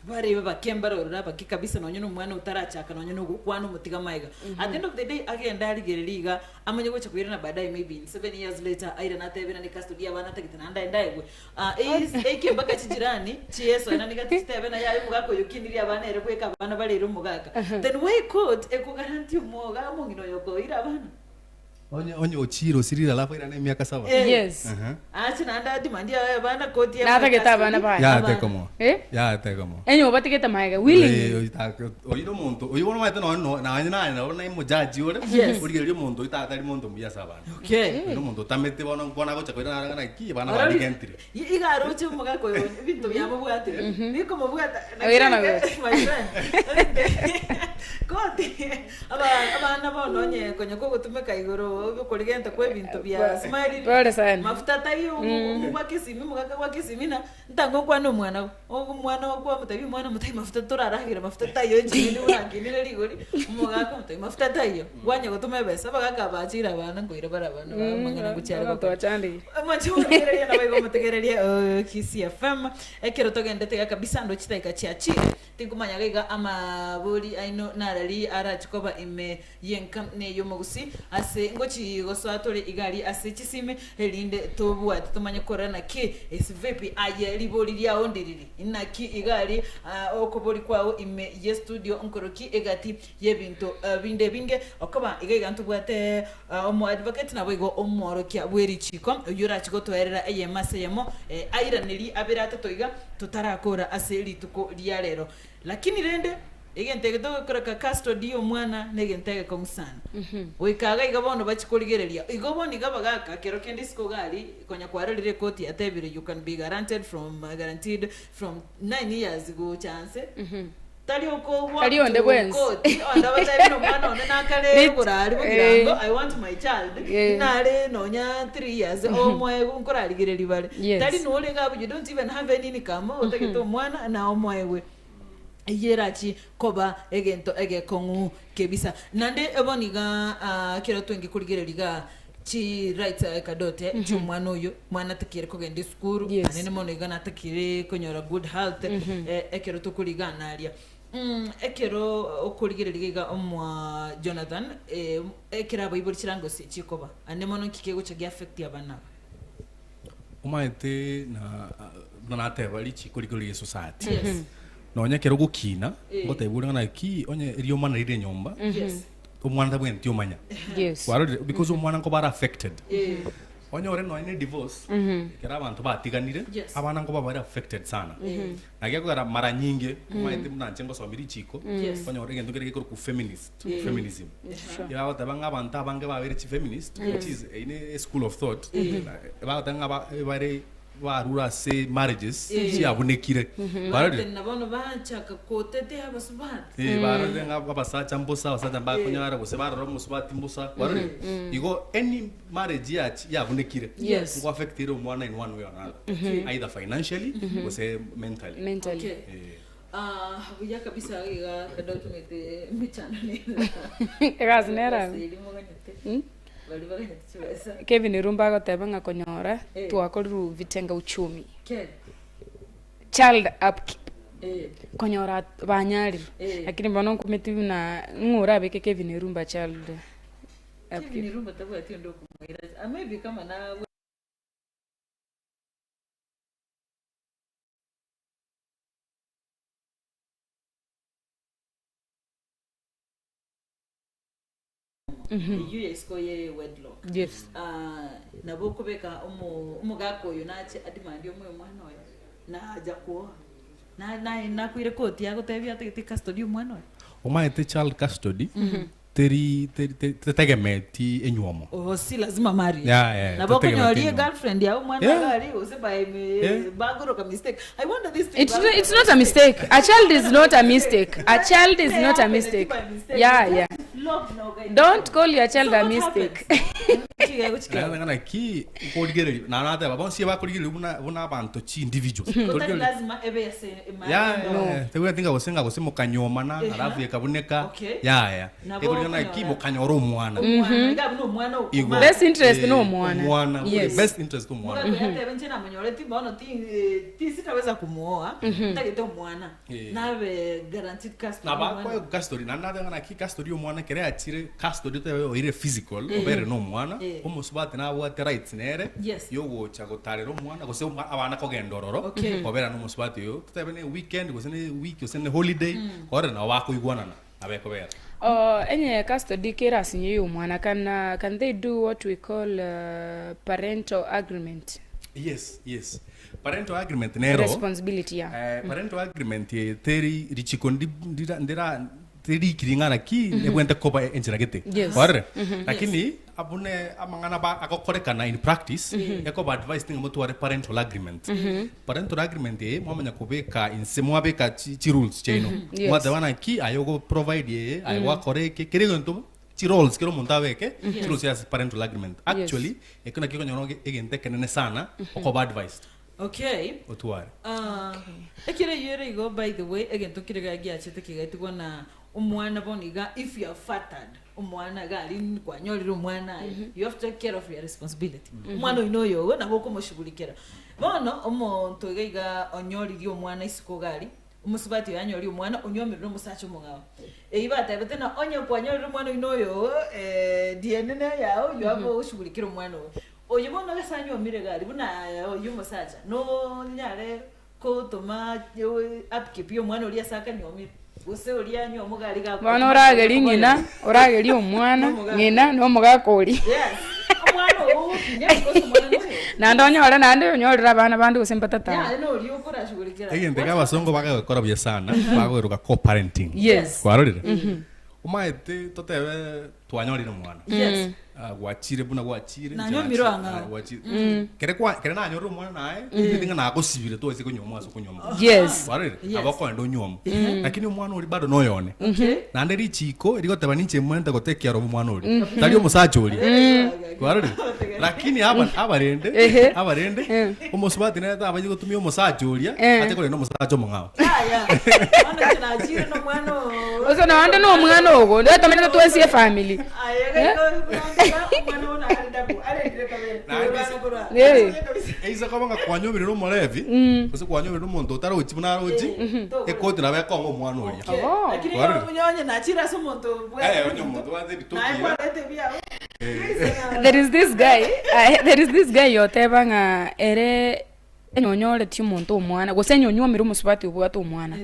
barebe bake mbare ororo abake kabisa nonye na omwana otarachaka nonye na ogokwana omotiga maega. At the end of the day agende arigererie iga amanye gocha koirana baadaye maybe in 7 years later airane atebe nane custody ya abana atagete naende aende aegwe. Ah, eis eike mpaka chijirani chiesoenani gati chitebe naye aye omogaka oyo okinirie abana ere bweka abana barere omogaka. Then why court ekogaranti omoga omong'ina oyo okoira abana? Onye onye ochire osirire alafu airane emiaka saba. Eh. Yes. Aha. Ache naende ademand yaye abana koti Natagete abana baye. Yate komo. Eh? Yate komo. Enye obatigete maega willingly. Eh, oitake- oyo na omonto oyo bono omanyete nonye no- nonye naye nabo naye omojaji ore Yes. origereria omonto oyo tatari monto muya ase abana. Okay. Oyo na omonto otamete bono bono agocha koirana arore ng'a naki abana barigentire. Iga aroche omogaka oyo ebinto biamobwatire bikomobwata Oirana gocha. my friend koti abana bono onye konya kogotumeka igoro okorigenta kwa ebinto bia smile Pole sana. mafuta taiyo omogwaka esimi omogaka gwaka esimi na ntanga okwane omwana omwana okwamotebi omwana motebi mafuta toraragere mafuta taiyo inche rende orankinire rigori omogaka omotebi mafuta taiyo kwanya gotoma ebesa abagaka bachire abana nkoira bare abana bamang'ana gochiare gokora. Twachandire. Omoche omotegereria nabo igo omotegereria o Kisii FM ekero togendete iga kabisa ando chidakika chiachire tinkomanya iga amabori aino. Amasikanu narari arache koba ime y'enka ney'omogusii, ase ngochi gosoa tore iga aria ase chisimi, erinde tobwate tomanye korora naki ase vipi aye ribori riao ndiriri, inaki iga aria okobori kwao ime ye studio nkoroki egati y'ebinto binde ebinge okoba iga iga ntobwate omoadvocate naboigo omworokia bw'erichiko oyio orache gotoerera eyemo ase eyemo airaneri abere atato iga totarakora ase rituko ria rero. Lakini rende, egento eke togokoreka custody y'omwana negento egekong'u sana. Goika iga iga bono bachie korigereria, igo bono iga bagaka kero kende isiko iga aria konya kwarorire ekoti yatebire you can be guaranteed from guaranteed from 9 years gocha nse, tari okogwa Tari onde to bwensi. koti, onde abatebi nomwana one nakare Rit- oborari eh. bogirango I want my child, Eh. nare nonya 3 years omoegwe nkorarigereria bare. Yes. Tari nore iga abwo you don't even have any income otagete omwana na omoegwe. Eyio erachi koba egento egekong'u kebisa. Naende bono iga ekero twenge korigereria iga chi rights kadote chi'omwana oyo, mwana atakire kogenda esukuru, Yes. naende mono iga natakire konyora good health, ekero tokorigana aria. Ekero okorigereria iga omwa Jonathan, ekero abaibori chirangosi chikoba, ande mono nki kegocha gia affect abana aba? Omanyete na buna nateba richiko rikoro ria esociety. Yes. Nonya ekero ogokina, Eh. ngotebiwa ore ng'a naki onye eriomana rire enyomba, Yes. omwana tabwenereti omanya. Yes. Kwarorire because omwana nkoba are affected. Eh. Onyore nonya ne divorce, ekero abanto batiganire, Yes. abana nkoba bare affected sana. Naki ekogera mara nyinge, omanyete buna inche ngosomia richiko, Yes. onyore egento kere gekorokwa feminist, Eh. feminism. Sure. Ebagoteba ng'a abanto abange babere chifeminist, which is eyio ne eschool of thought, bagoteba ng'a ba- bare barure ase marriages chiabunekire. Kwarorire? Batenena bono bachaka kotetea abasubati. Eh, barorire ng'a abasacha mbosa, abasacha mbakonyara gose barora omosubati mbosa, kwarorire? Igo any marriage yachi yabunekire, Yes. nko affect ere omwana in one way or another, either financially gose mentally. Mentally. Okay. Eh. Ah, buya kabisa iga kada otumete emechando nere. Egasi nere abwo. Eri moganyete. Bari baganyete chibesa. Kevin Rumba agoteba ng'a konyora Eh. twakorirwe vitenga uchumi. Ken. Child upkeep. Eh. Konyora banyarirwe. Eh. Lakini bono nkumeti buna ng'o orabeke Kevin Rumba child Kevin upkeep. Rumba tabwati onde okomoira. Ah, maybe kama na Eyio ya isiko ye wedlock. Yes. Ah, nabo okobeka omo omogaka oyo nache adimandi omoe omwana oye naja kuoa na na nakoire koti agotebia atagete custody omwana oye. Omanyete child custody teri teri teri tetegemeti enywomo. Oh, si lazima marriage. Yeah, yeah, Nabo tetegemeti okonyoria enywomo. girlfriend yao omwana Yeah. iga aria gose by Yeah. bagoroka mistake. I wonder this thing It's, it's not a mistake. A child is not a mistake. A child is not a mistake. Yeah, yeah. Don't call your child a mistake. Naende ng'a naki nkorigereria naende nateba bonsi ebakorigereria buna buna abanto chi individuals. Totari Torigereria- lazima ebe ase Yeah, yeah, yeah. Tebwenereti ng'a gose ng'a gose mokanyomana alafu ekabuneka Okay. yaya Nabo ekorigereria naki okonyora. mokanyora omwana Igo. Best interest Eh, no omwana. omwana Yes. best interest omwana Yatebe nche namonyoreti bono ti eh, ti sitaweza kumuoa ntagete omwana Eh. nabe guaranteed custody nabo custody naende nateba naki custody omwana ekero yachire custody otebe oire physical obere na omwana Eh. omosubati nabwate rights nere Yes. yogocha gotarera omwana gose abana kogenda ororo Okay. kobera na omosubati oyo totebe ne weekend gose ne week gose ne holiday kore nabo bakoigwanana nabo ekobera Uh, enye custody kerasinye yo omwana can, uh, can they do what we call uh, parental agreement yes yes parental agreement nero responsibility yeah. Eh, parental agreement eye teri richiko ndi- ndira ndira terikiri ng'a naki ebwente koba enchera gete Yes. kwarire lakini abune amang'ana ba agokorekana in practice ekoba advice ng'a motware parental agreement parental agreement eye mwamanya kobeka inse mwabeka chi, chi rules chiaino Yes. mwateba naki aye ogo provide eye aye gwakora eke kere egento chi roles kera omonto abeke chi rules ase parental agreement actually ekio nakio okonyora egento ekenene sana okoba advised Okay. otware Ah, ekero eyio ere igo by the way egento kere iga giachete kigaetigwa na omwana bono iga if you are fathered omwana iga aria kwanyorire omwana aye you have to take care of your responsibility omwana oino oyogo nabo okomoshughulikera bono omonto iga iga onyoririe omwana isiko iga aria. Omosubati oyo anyorie omwana onyuomirwe nomosacha omong'ao. Eyio batebete ng'a onye kwanyorire omwana oino oyo DNA neyao oyio abe ogoshughulikera omwana oyo. Oyio bono ase anyuomire iga aria buna oyio omosacha nonyare kotoma upkeep ya omwana oria ase akanyuomire gose oria anyuomwe iga aria Bono oragerie ng'ina, oragerie omwana, ng'ina na omogaka oria. Yes, omwana ogo ogokinia because omwana noyo. Naende onyore naende onyorire abana bande gose mbatatano. Yaya noria okorashughulikera. Egento eke abasongo bagegokora buya sana, bagoeruka co-parenting. Yes. Kwarorire? Omaete totebe twanyorire omwana. Yes. Ah, gwachire buna gwachire. inche Nanyomire nachire, ang'ao. ah, gwachire. Kere kwa kere nanyorire omwana naye, tindi ng'a nagosibire toise konyuomwa ase okonyuomwa. Yes. Kwarorire? Yes. Nabo okoenda onyuomwe. Lakini omwana oria bado noyone. Okay. Naende richiko rigoteba ninche mwente gotake care of omwana oria. Tari omosacha oria. Kwarorire? Lakini aba abarende, Ehe. abarende, Eh. omosubati nere tabachi gotumia omosacha oria, Eh. ache korenda omosacha omong'ao. Yaya. Bono inche nachire na omwana oo. Gose naende na omwana ogo, ndotomerete twensi efamily. Aye gaigo buna ndika, omwana oo nare ndabu, arendire kabere. Naende Korwana ase- korwa. Eh. Eise koba ng'a kwanyomirwe na omorevi, gose kwanyomirwe na omonto otarochi buna arochi, ekoti nabo ekonga omwana oria. Okay. Oh. Lakini Kwarorire? onye onye nachire ase omonto bwate Eh, onye ebinto, omonto bwate ebitoki naye iga. kwarete ebiao. There is this guy, there is this guy oteba ng'a ere enyonyoreti omonto omwana, gose enyonyuomire omosubati obwate omwana.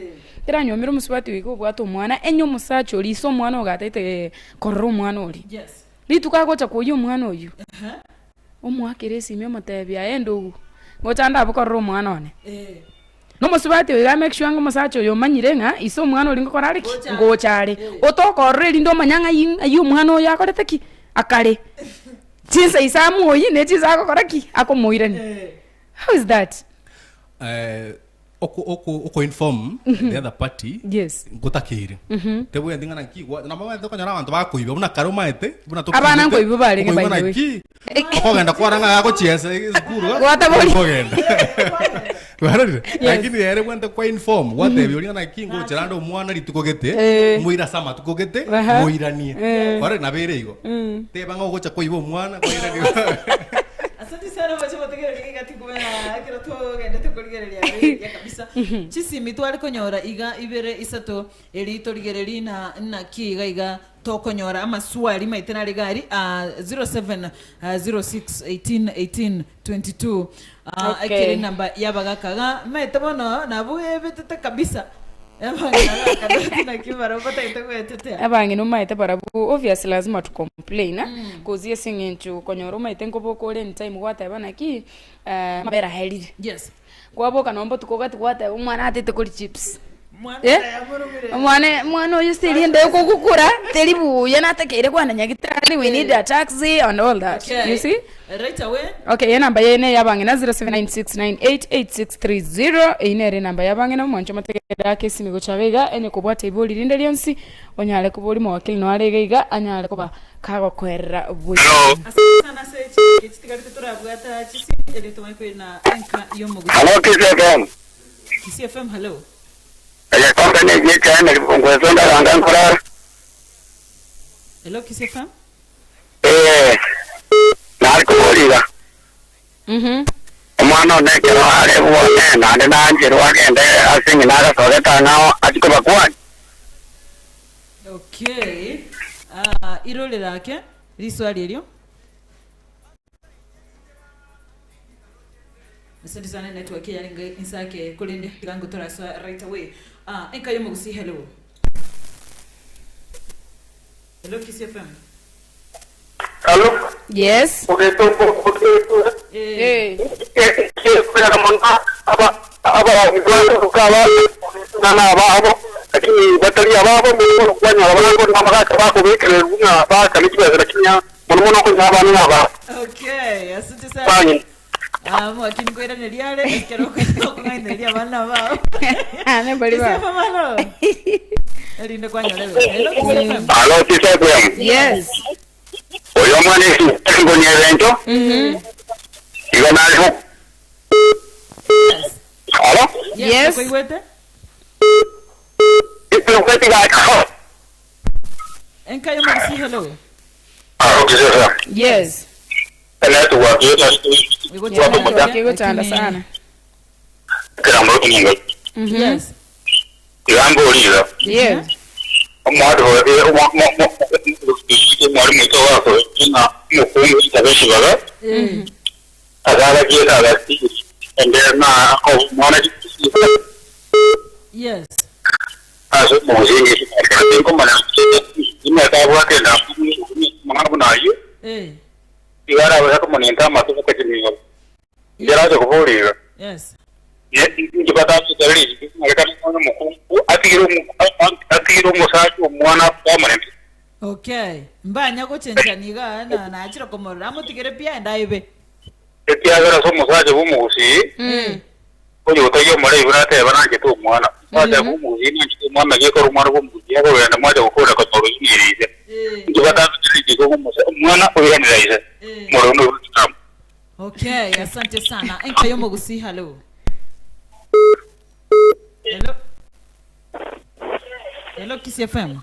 Ekero anyuomire omosubati oyo iga obwate omwana, enye omosacha oria ise omwana oyo gataete korora omwana oria. Yes. Rituko agocha koyia omwana oyio, omoakere esimi omotebia aye ndugu, ngocha nde abwo korora omwana one. Eh. Na omosubati oyo iga make sure ng'a omosacha oyo omanyire ng'a ise omwana oria ngokora are ki? Ngocha are. Ngocha are. Eh. Otokorora erinde omanye ng'a ng'ai ng'ai omwana oyo akorete ki? Akare. Chinsa ise amoyie ne chinsa agokora ki? Akomoirania. Eh. How is that? Eh, oko oko oko inform the other party Yes. ngotakeire tebwendi ng'a naki gwa- nabo omanyete okonyora abanto bakoiba buna kare omanyete buna Abana nkoiba barenge okoigwa by the way. naki okogenda kwara ng'a agochiesa esukuru iga, Gwatabori. okogenda Kwarorire? Yes. Lakini ere bwente kwa inform gwatebia oria naki ngochera ande omwana rituko gete Eh. moire ase amatuko gete Aha. moiranie Eh. Kwarorire? Nabo ere igo teba ng'a ogocha koiba omwana kwairania Asante sana bache botegereria iga tikobera ekero togendete korigereria riria kabisa. Chisimi tware konyora iga ibere isato eri torigererie na naki iga iga tokonyora amaswali maete nare iga aria 07 06 18 18 22 Okay. ekere enamba y'abagaka iga maete bono nabwo ebetete kabisa abang'ina abagaka naki barabwo batagete goetetea. Abang'ina omaete barabwo obviously lazima to complain coz ase eng'encho okonyora omaete nkoboka ore anytime gwateba naki amabere aerire. Yes. Kwaboka nonye botuko gati gwateba omwana atete koria chips. Mwana Eh? yamoromire. Omwana omwana oyo ase erienda okogukura teri buya natakeire kwana nyagitari we need a taxi and all that Okay. you see. Right away. Okay, enamba yaye neye abang'ina 0796988630 eyio nere enamba y'abang'ina omwancho omotegerere ake esimi gocha iga iga enye kobwata ibori rinde rionsi onyare koba ori mowakili noyo are iga iga anyare koba kagokoerera buya. Asante sana ase chidakika echi tigarete torabwata chisimi erio tomanye koirana enka y'omogusi. Hello, Kiss FM. Kisii FM, hello. Egekombe negie ekiane ribungo ndaranga nkorara. Hello, Kisii FM. Ee, nare koboria iga, Mhm. Omwana one ekero are bwone, naende nancherwe agende ase ng'ina agasogete ang'ao achie kobakwania? Okay. Ah, irorera ake riswali erio. Asante sana network yarenge insake korende tiga ngotoraswa right away. Ah, enka yomogusi hello. Hello Kisii FM. Hello, Yes. Eh, Eh. Okay, asante sana. Ah, mwakini kwiraneria are ekero okong'ainereria abana bao. Nembori Kisii bao. FM hello. Erinde kwanyorewe. Hello Kisii FM. Alo, Kisii Yes. Oyo omwana esi ebento igo nari Yes. Alo? Yes. Koigwete? Enka yomogusi hello. Alo, Kisii FM. Yes. Network Network igochanda sana. Kira Mhm. Yes. Iga mboriga. Yes. Omwalimu oito ogakoretie ng'a omokungu oitabe ekibaga, ase agachiete agati, ende ng'a omwana Yes. ase omosingi tinkomanya imete abwate endamwamu amang'ana buna ayio, iga arabase komonenta amato baka chimioro. Inche koboriga. Yes. Inche batabekera risiko ng'arekana omwana omokungu atigire atigire omosacha omwana permanent. Okay. Mbanya gochenchani iga na nachire komorora amotigere pi aende aibe. Ekiagera ase omosacha bwa omogusii oyo otaiyo omorei buna ateba nanchete omwana omosacha bwa omogusii nanchete omwana gekora omwana bwa omogusii akogenda mwacha gokora konyora oiniriise. Inche batabekera risiko omwana oiranera ise omorero notamu. Okay, asante sana. Enka yomogusi, hello. Hello. Hello, Kiss FM.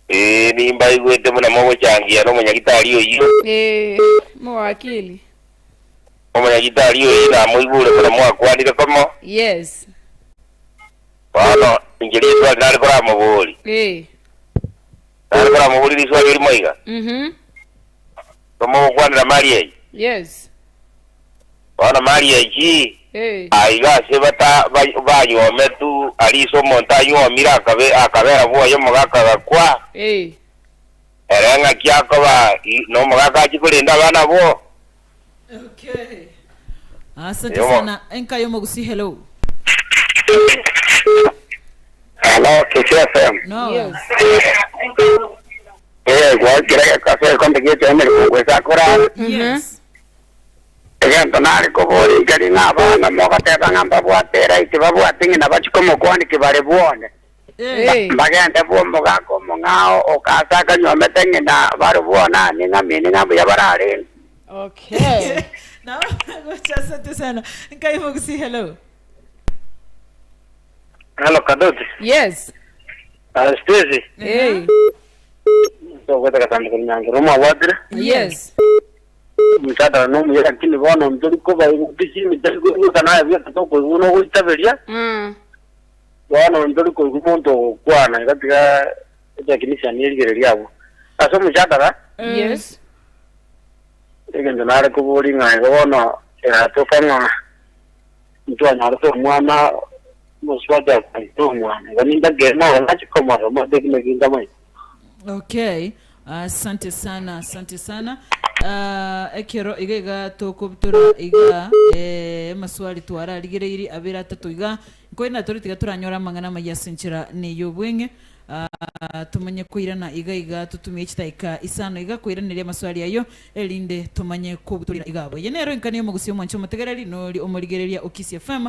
Ĩĩ nimbaiguĩte mũno mũgũchangia no mũnyagitari ũyũ. Eh, mowakili. Omonyagitari ũyũ namũiguire mũno mwakwanire komo. Yes. Bono inche riswali nari koramobori. Eh. Nari koramobori riswali rimo iga. Tomogokwanera marriage. Yes. Bono marriage Eh. aiga ase bata banyuome tu arisa omonto anyuomire akabe akabera bwoye omogaka gakwa. Eh. Ere ng'aki akoba nomogaka achikorinda abana bo. Okay. Asante Yomo. sana. Enka yomogusi, hello. Hello, Kiss FM. No. Yes. Eh, gwakira kase kombe gete emere kugwesa kora. Yes. Egento nari kobori ngari ng'abana mogateba ng'a mbabwate right babwate ng'ina bachikomokwani bare bwone. Eh. Eh. Mbagende bwo omogaka omong'ao okasa akanywomete ng'ina bare bwona ni ng'amini ng'a mbuya bararenge. Okay. No, gocha, asante sana. Enka yomogusi, hello. Hello, Kadoti. Yes. Stacy. Eh. Togweta katandika nyangira omwabwatire. Yes. Omuchadara nomuya lakini bono nturi kuba tishimi naye byatatokoigwa nogoitaberia. Bono nturi koigwa omonto ogokwana igatiga etechnician erigereria abwo ase omuchadara. Yes. Egento nare kobori ng'a igo bono eratoka ng'a ntwanyarete omwana mosubati akwaite omwana igo nindagenda nachikomora motekinekingamai. Okay. Asante sana, asante sana. Ekero iga iga tokobutora iga maswali twararigereiri abere atatu iga nkoina tori tiga turanyora amang'ana amaya ase enchera neyo obweng'e. Tumanye koirana iga iga tutumie chitaika isano iga koiraneria amaswali ayo erinde tumanye kobutorera iga abo ye nero enkani yomogusi omwancho omotegereri nori omorigereria o Kiss FM.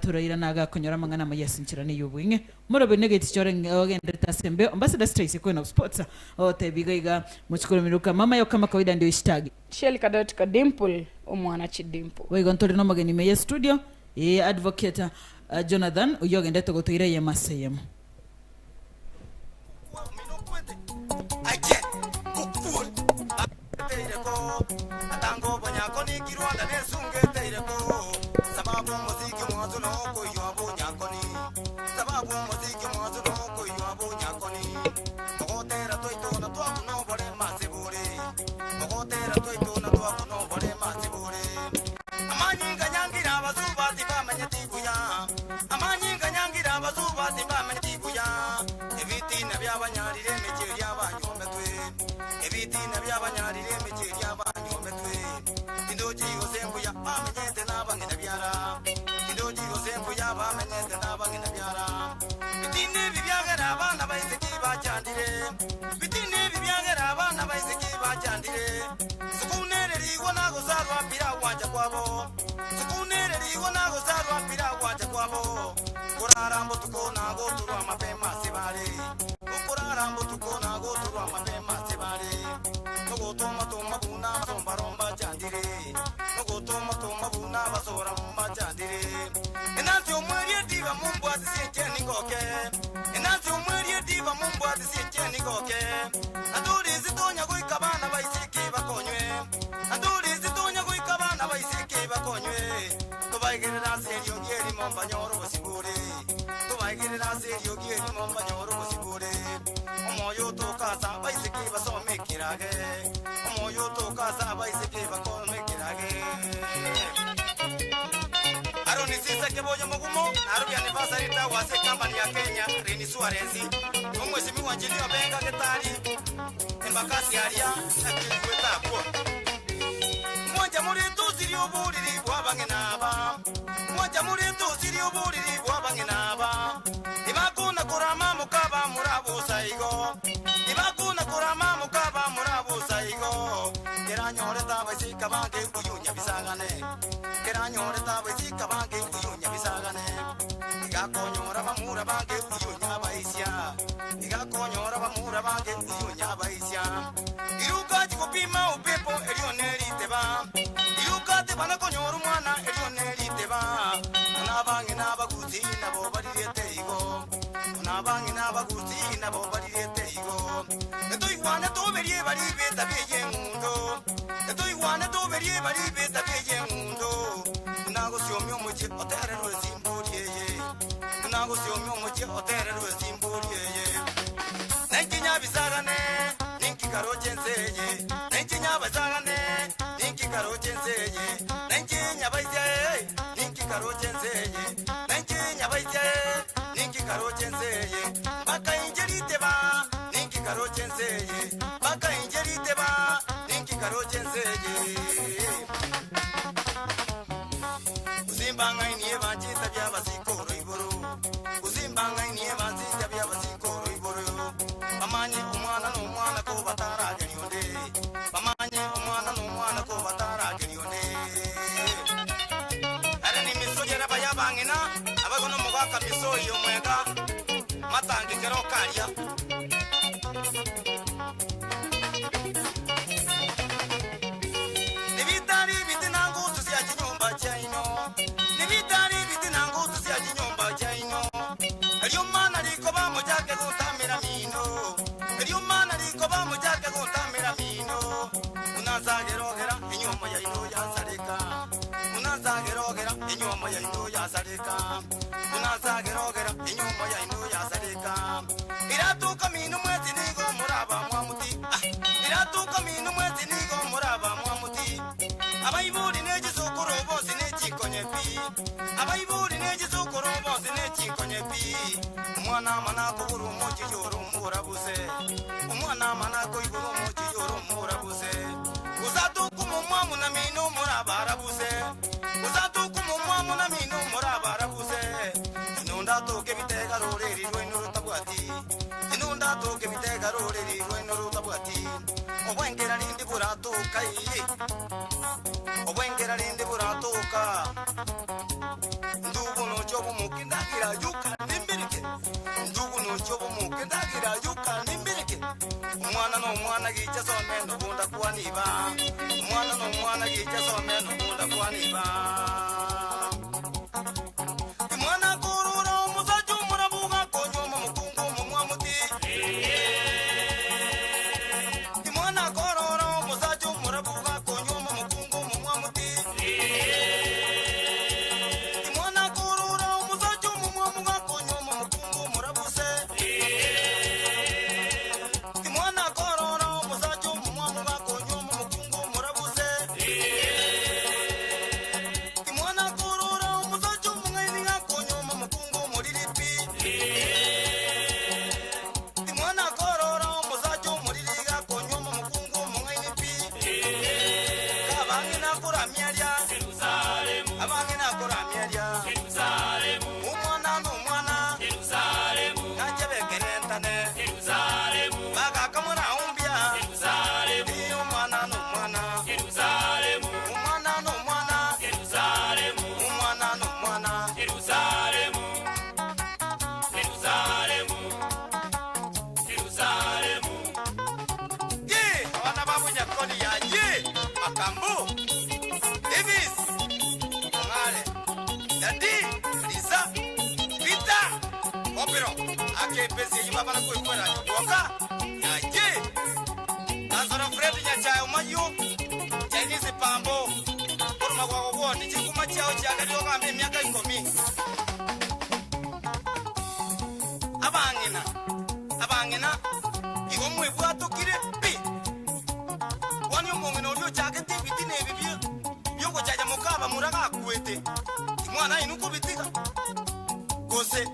Turairana agakonyora amang'ana amaya ase enchera neyo obweng'e morobe negeti chore ogenderete asembe ambassador Tracy Queen of Sports otebi iga iga muchikoremiruka mama yo kama kawaida ndio ishtagi. Shell Kadot Kadimple omwana chidimple. Waigo ntore nomogeni meye studio e advocate Jonathan oyo ogendete gotoira ye maseyemo. Tubaigirira serio gieri momba nyoro bosibure. Tubaigirira serio. nigo mbanyore obosibore. Omoyo otoka ase abaiseke basome ekerage, omoyo otoka ase abaiseke bakome ekerage. Aaron Sisa Keboyo Mogumo, Nairobi Anniversary Tower ase company ya Kenya Reinsurance. Omweshimiwa Engineer Benga Getari, Embakasi aria nakigwete abwo. Mwancha muri tusirie oboriri bw'abang'ina aba, mwancha muri tusirie oboriri bw'abang'ina aba. Tibakuna korama mokaba murabusa igo, tibakuna korama mokaba murabusa igo. Keranyorete abaisika bange kuyunya bisagane, keranyorete abaisika bange kuyunya bisagane. Igakonyora bamura bange kuyunya abaisia, igakonyora bamura bange kuyunya abaisia. Iruka chikupima upepo erio neriteba, iruka tebana konyora omwana erio neriteba. Ona abange n'abagusi nabo barirete igo, ona abange n'abagusi nabo barirete igo. Etoigwane toberie bari beta beye eng'undo, etoigwane toberie bari beta beye eng'undo. Nagosiomi omochie otererwe esimbori eye, nagosiomi omochie otererwe esimbori eye. Nenkinyabisagane ninkikaroche enseye, nenkinyabasagane ninkikaroche enseye, nenkinyabaisia ninkikaroche enseye, nenkinyabaisia ninkikaroche enseye. Bakainjeriteba ninkikaroche enseye, bakainjeriteba ninkikaroche enseye. Uzimbang'ainie banchita by'abasikoro igoro, uzimbang'ainie banchita by'abasikoro igoro. Bamanye omwana n'omwana ko batarageria onde, bamanye omwana n'omwana ko batarageria onde. Are ni misogera bayabang'ina, abagono mugaka misoyi omwega, matangikero karia. Nibitari bitina ngutu cia chinyumba chaino, nibitari bitina ngutu cia chinyumba chaino. Eriumana riko bamujake gutamira mino, eriumana riko bamujake gutamira mino. Unazagerogera inyumo ya ino yasarika, unazagerogera inyumo ya ino yasarika, unazagerogera inyumo ya ino yasarika. Iratuka mino mwezi nigo muraba mwamuti, ah, iratuka mino mwezi nigo muraba mwamuti. Abaiburi n'egisukuru bose n'ekikonye pi, abaiburi n'egisukuru bose n'ekikonye pi. Omwana amana kubura omuki yoro omurabuze, omwana amana koibura omuki yoro omurabuze. Usatuka omwamu na mino murabarabuze, usatuka omwamu na mino murabarabuze. Inunda tuke bitega roreri rweno rutabwati, inunda tuke bitega roreri rweno rutabwati. Obwengera rindi buratuka iye, obwengera rindi buratuka. Ndugu nocho bumuke ndagira yuka nimbirike, ndugu nocho bumuke ndagira yuka nimbirike. Omwana n'omwana gicha some nobunda kwaniba, omwana n'omwana gicha some nobunda kwaniba. Mwana kurura omusacha omurabuga konyoma omukungu omomwamuti. Mwana korora omusacha omurabuga konyoma omukungu omomwamuti. Mwana kurura omusacha omomwamuga konyoma omukungu omurabuse. Mwana korora omusacha omomwamuga konyoma omukungu omurabuse. Mwana korora omusacha omong'aini gakonyoma omukungu omoriripi. Mwana korora omusacha omoriri gakonyoma omukungu omong'aini pi. Kabang'ina koramiaria, abang'ina koramiaria. Omwana n'omwana, nanchebekerentane. Bagakamuraumbia, omwana n'omwana. Omwana n'omwana, omwana n'omwana. Ye, abana ba Bunyakoni ya ye, Makambu, Davis, Ongare, Dadi, Lisa, Peter, Kopero, akepesi yiba bana kuikwera nyoka, ya ye. Kanzora Fred Nyachae Umayu, Chinese Pambo, Kuruma kwa kwa chikuma chao chakalioka mbe miaka 10. Abang'ina. Abang'ina, igo mwebwatokire pi. Kwani omong'ina oria ochagete ebitina ebi bi'ogochacha mokabamura gakwete, timwana inwe kobitiga? Gose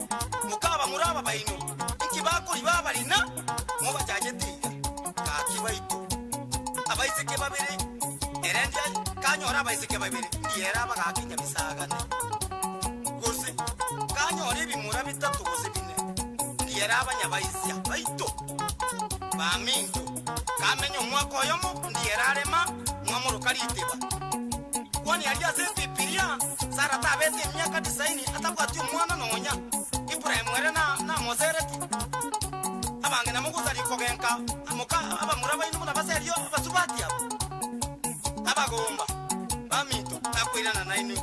mokabamura aba baino, inki bakoriba abarina mobachachete iga? Gaki baito, abaiseke babere, ere kanyore abaiseke babere, ndiere abagaka enyabisagane. Gose kanyore ebimura bitato gose bine, ndiere abanyabaisia baito. Baminto, kamenye omwaka oyomo, ndiere arema, mwamoroka riteba. Kwani aria ase Ebibilia, Sara tabete emiaka tisaini atabwati omwana nonya, Ibrahimu ere namoseretie. Abang'ina mogosaria kogenka moka abamura baino buna baserio abasubati abwo. Abagomba baminto, nakoirana nainwe,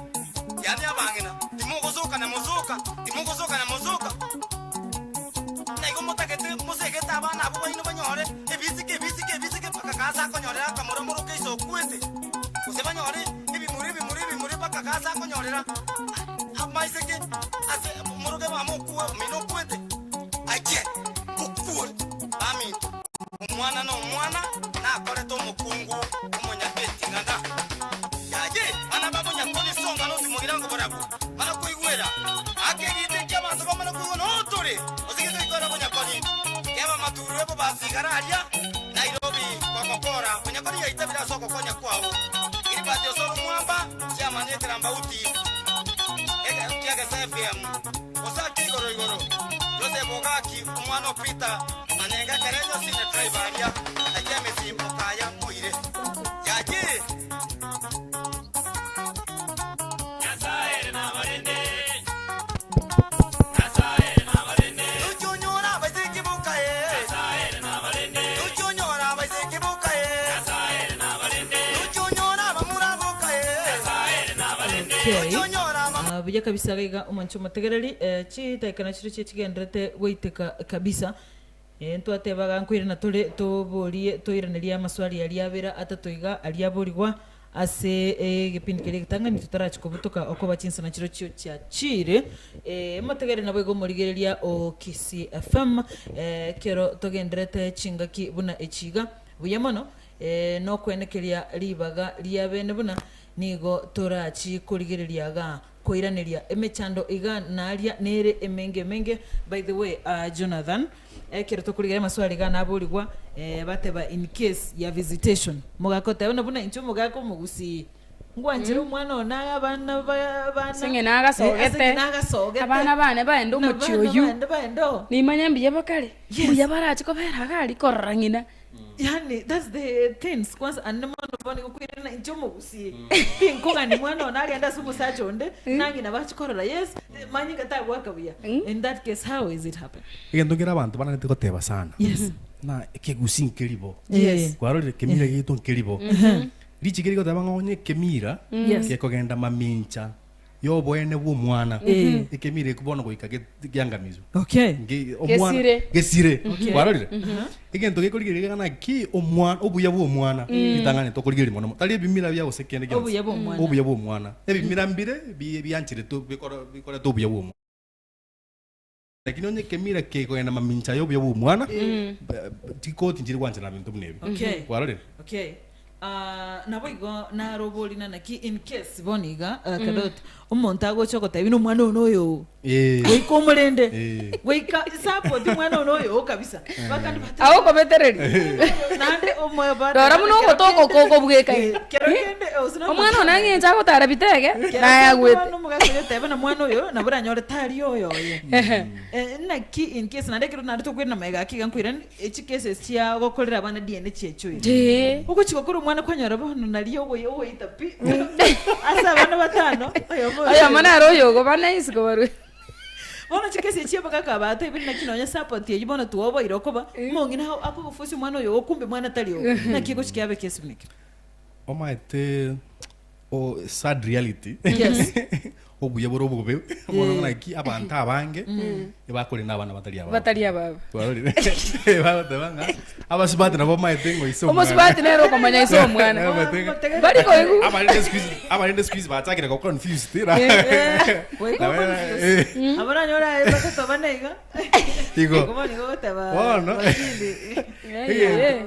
yaani abang'ina, timogosoka na mosoka, timogosoka na mosoka. Naigo motagete mosegete abana abwo baino banyore ebisike, ebisike, ebisike, mpaka gase akonyorera akamura moroke iso okwete, gose banyore ebimura, ebimura, ebimura, mpaka gase akonyorera amaiseke ase moroke mama okwe, omino okwete, aye okure. Baminto, omwana nomwana nakorete omokungu omonyageting'ana. Yaye, bana b'abanyakoni songa notimogira ngoborabwo, mana koigwera. Aka egento ekio abanto bamana koigwa noo tore, gose getoikore obonyakoni. Keba amaturo ebo basigara aria Nairobi gokokora bonyakoni yaitabire ase ogokonya kwao. Gilbert Osoro Mwamba, chairman Ekerambauti kia Gesa FM, Osake igoro igoro, Joseph Ogaki omwana o Peter Manenga Kerenyo senior driver aria na James Okaya Moire. Yaye! Tochonyora abaiseke boka eh. Tochonyora abaiseke boka eh. Tochonyora abamura boka eh. Okay. Tochonyora abamura Ah, buya kabisa iga omonche omotegereri eh, chidaika nachiro chie chigenderete goiteka kabisa eh, ntwatebaga nkoirana tore toborie toiranerie amaswali aria abere atato iga aria aborigwa ase egepindi keria egetang'ani totarachi kobutoka okoba chinsana chirochio chiachire eh, motegereri nabo iga omorigereria o Kisii FM eh, ekero togenderete chingaki buna echi iga buya mono eh, nokwenekeria ribaga ria bene buna nigo torachi korigereria iga koiraneria emechando iga naria nere emenge emenge by the way uh, Jonathan ekero tokorigereria amaswali iga naborigwa eh, bateba in case ya visitation mogaka oteba buna buna inche omogaka omogusii ngwanchera omwana one naye abana ba abana Ase ng'ina agasogete. Eh, ase ng'ina agasogete Abana bane baende Na omochie abana oyio. bande baende oo. Nimanye mbuya bakare, Yes. mbuya barache kobera iga aria korora ng'ina. Yani that's the things kwanza ande mono bono nigo nkoirana inche omogusii tinkogani mwana one agende ase omosacha onde nang'ina bache korora yes manyinga tagoaka buya in that case how is it happen Egento nkere abanto banarete goteba sana Yes. na ekegusii nkeri bo Yes. kwarorire ekemira giaito nkeri bo richiko rigoteba ng'a onye ekemira Yes. gekogenda mamincha y'oboene bw'omwana Eh. ekemira ekio bono goika get- giangamizwe Okay. Nge- omwana- Gesire. gesire Okay. kwarorire egento gekorigereria ng'a naki omwana obuya bwa omwana ritang'ani tokorigereria mono mono tari ebimira bia gose kende gionsi Obuya bwa omwana. obuya bwa omwana ebimira mbire bi- biancheretwe bikoro bikoreta obuya bwa omwana lakini onye ekemira kekogenda mamincha ya obuya bwa omwana ba- ba- chikoti nchiri gwancherana binto buna ebi Okay. kwarorire Okay. Ah, nabo igo naroborina naki in case bono iga uh, kadot omonto agocha ogotebi na omwana one oyo Eh. goika omorende Eh. goika support omwana one oyo kabisa bakandi bate Agokobetereria. naende omoyo Rora buna ogotoka oko okobweka iga. kero kende Omwana one ang'enche agotara bitege, naye agwete. omogaka oyo otebe na mwana oyo nabo oranyore tari oyo oye Eh, naki in case naende ekero naende tokoirana magega ake iga nkoirani echi cases chia gokorera abana DNA chiachoire Ee. ogochi gokora omwana kwanyora bono nario ogoyi ogoita pi ase abana batano oyomo Oyomo nere oyo okoba nice kobarwa. bono chikesi echi abagaka batebire naki nonya support eywo bono twoboire okoba omong'ina akogofosia omwana oyo okumbe mwana tari oo naki egochi kiabe kesi buna ekio Omaete o sad reality Yes. obuya bore obobe bono naki abanto abange ebakorenda abana batari ababo Batari ababo. Twarorire bagoteba ng'a abasubati nabo bamaete ng'a ise omwana. Omosubati nere okomanya ise omwana. Nabo bamaete ng'a- Bari koigwa. Abarende siku hizi abarende siku hizi bachakire go confused Goika confused. Abaranyore aye batoto bane iga. Igo. Bono nigo ogoteba Bono. wakili. Eh,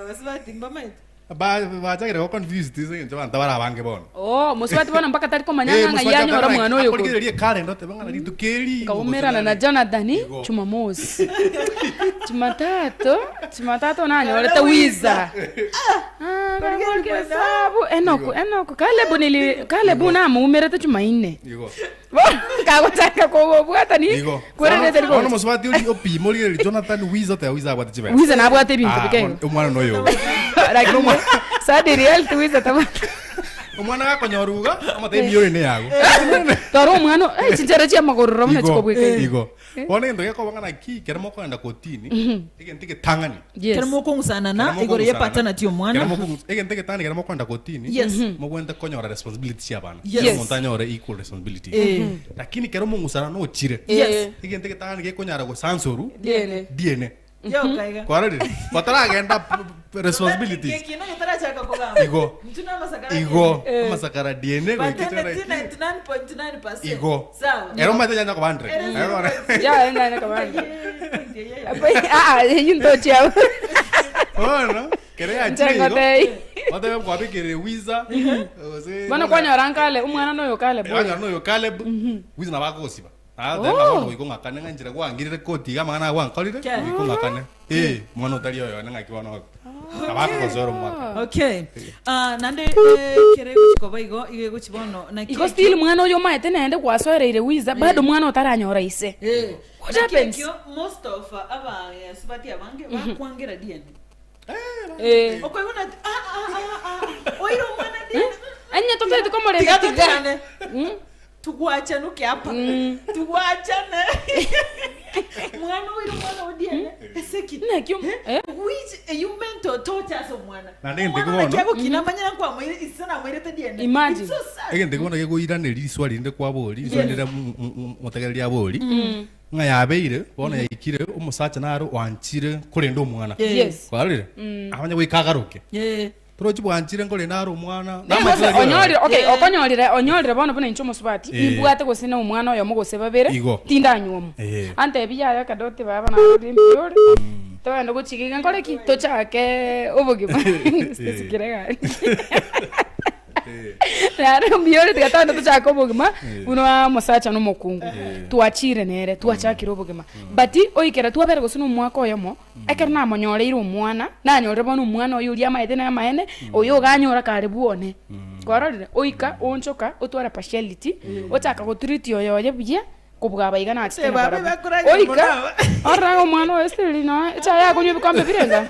Abasubati mbamaete. Bachakire go confused ase eng'encho abanto bare abange bono. Oh, mosubati bono mpaka tari komanya Eh, ng'a ng'ai mosubati anyore akana- omwana oyo korwa. akorigereria ekalenda otebe ng'a rituko eri Nkaumerana na Jonathan Igo. Jumamosi. Jumatatu, Jumatatu nanyorete Wiza. Ah, nkaboria esabu Enock, Igo. Enock, Caleb nili Caleb namoumerete Jumanne. Igo. Bono nkagochaka kobwatani Igo. kwererete Bono riko. mosubati ori opima origereria Jonathan Wiza oteba Wiza abwate chibesa. Wiza nabwate ebinto Ah, bike bono igo. omwana noyo. Lakini sad reality Wiza tabwate. Omwana gakonyora iga, amotebie emioro ene yago. Tore omwana eh, chinchera chia amagororo buna Igo, chikobweka iga. igo. Bono egento gekoba ng'a naki, ekero mokogenda kotini, egento egetang'ani. Yes. Kero mokong'usanana Kero igoro ye mokong'usanana, paternity kero omwana. mokong'us- egento egetang'ani kero mokogenda kotini, Yes. mobwenerete konyora responsibility chia abana. Yes. Kera omonto anyore equal responsibility. Eh. Lakini kero omong'usana nochire, Yes. egento egetang'ani gekonyara gosansorwa, DNA. DNA. Yoka iga. Kwarorire? Bataragenda p- p- responsibilities. Gekina getarachaka kogamba. Igo. Intwe na amasakara Igo, Eh. amasakara DNA goika Paternity chore- 99.9%. Igo. Sawa. Ero omanyete nyanya koba 100. Ere Ero ore- Ya, enda enda kabanda. Ah, ah, eyio ntochi abo. Bono, kere yachire Nche igo, ngotei. batebe kwabekire Wiza, gose- Bono kwanyora nkale, omwana noyo Caleb. Kwanyora noyo Caleb, Wiza nabo akogosiba. Agateba ng'a bono goika ong'akane ng'a inchera gwangirire koti iga amang'ana aya gwankorire, Kere. goika ong'akane. Eh, omwana otari oyo one ng'aki bono obe. Nabo akogosora omwaka. Okay. Ah, naende eh, kere egochi koba igo, igo egochi bono naki Igo still mwana oyo omaete naende gwasoereire Wiza, bado mwana otaranyora ise. Eh, What naki happens? ekio most of abasubati abange bakwangera DNA. Eh. Okoigwa nati ah ah ah ah oire omwana DNA. Onye totaeti komorenda Tiga tiga. totigane. Tugwachanuke apa. Tugwachane. Mwana oire omwana o DNA. Ese ki? Naki om- eh? Which you meant to torture ase omwana. Naende egento Omwana naki bono- agokina amanyera nkwamoire ise namoirete DNA. Imagine. It's so sad. Egento bono gekoiraneria riswali rinde kwabori, riswali rire motegereri abori, ng'a yabeire, bono yaikire, omosacha naro oanchire korenda omwana. Yes. Kwarorire? Amanye goika agaruke. Yeah. Torochi bwanchire nkorenda are omwana. Gose Namachire aria onyorire okay Yeah. okonyorire onyorire bono buna inche omosubati Eh. nimbwate gose na omwana oyomo gose babere Igo. tindanyuoma Eh. antebi yaya kadoti baba narorire mbuya ore togende gochiga iga nkore ki tochake obogima sisikire gaki Naro mbuya ore tiga togende tochake obogima buna omosacha na omokungu twachire nere twachakire obogima but oikera twabera gose na omwaka oyomo Ekero namonyoreire omwana, nanyorire bono omwana oye oria amaete namaene, oyo oganyora kare bwone. Kwarorire? Oika, oonchoka, otware partiality, ochaka gotreat oyo oye buya, kobua aba iga nachete Babe nabarabwo. bakoragera Oika, mono aba. orore ng'a omwana oyo still noe, echae akonywa ebikombe birenga?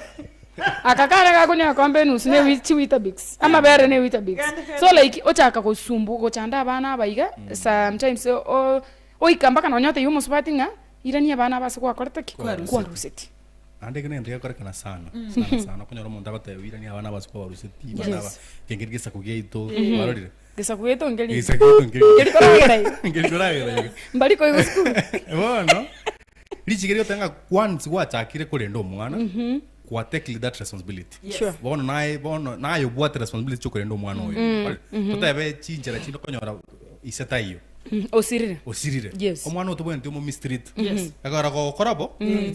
Aka kare gakonywa egekombe enusu ne ewi chiweetabix, amabere ne eweetabix. So like, ochaka gosumbua gochanda abana aba iga, sometimes o- oika mpaka nonye otebie omosubati ng'a. Irania abana aba ase gwakorete ki? Kwaruseti. Kwaruseti. Naende ekio negento gekorekana sana sana sana okonyora omonto agoteba irania abana aba ase kwabaruseti abana aba Yes. kengeri gesaku giaito kwarorire Gesaku giaito nkeri. Gesaku giaito nkeri. Nkeri koragera iga. Nkeri koragera iga. Mbari koigwa sukuru. Bono richiko rigoteba ng'a once gwachakire korenda omwana kwa take that responsibility Yes. Sure. bono naye bono naye obwate responsibility chokorenda omwana oyo totebe chinchera chinde okonyora ise taiyo Osirire. osirire Yes. omwana oyo tobwenereti omo mistreat Yes. ekero gokora bo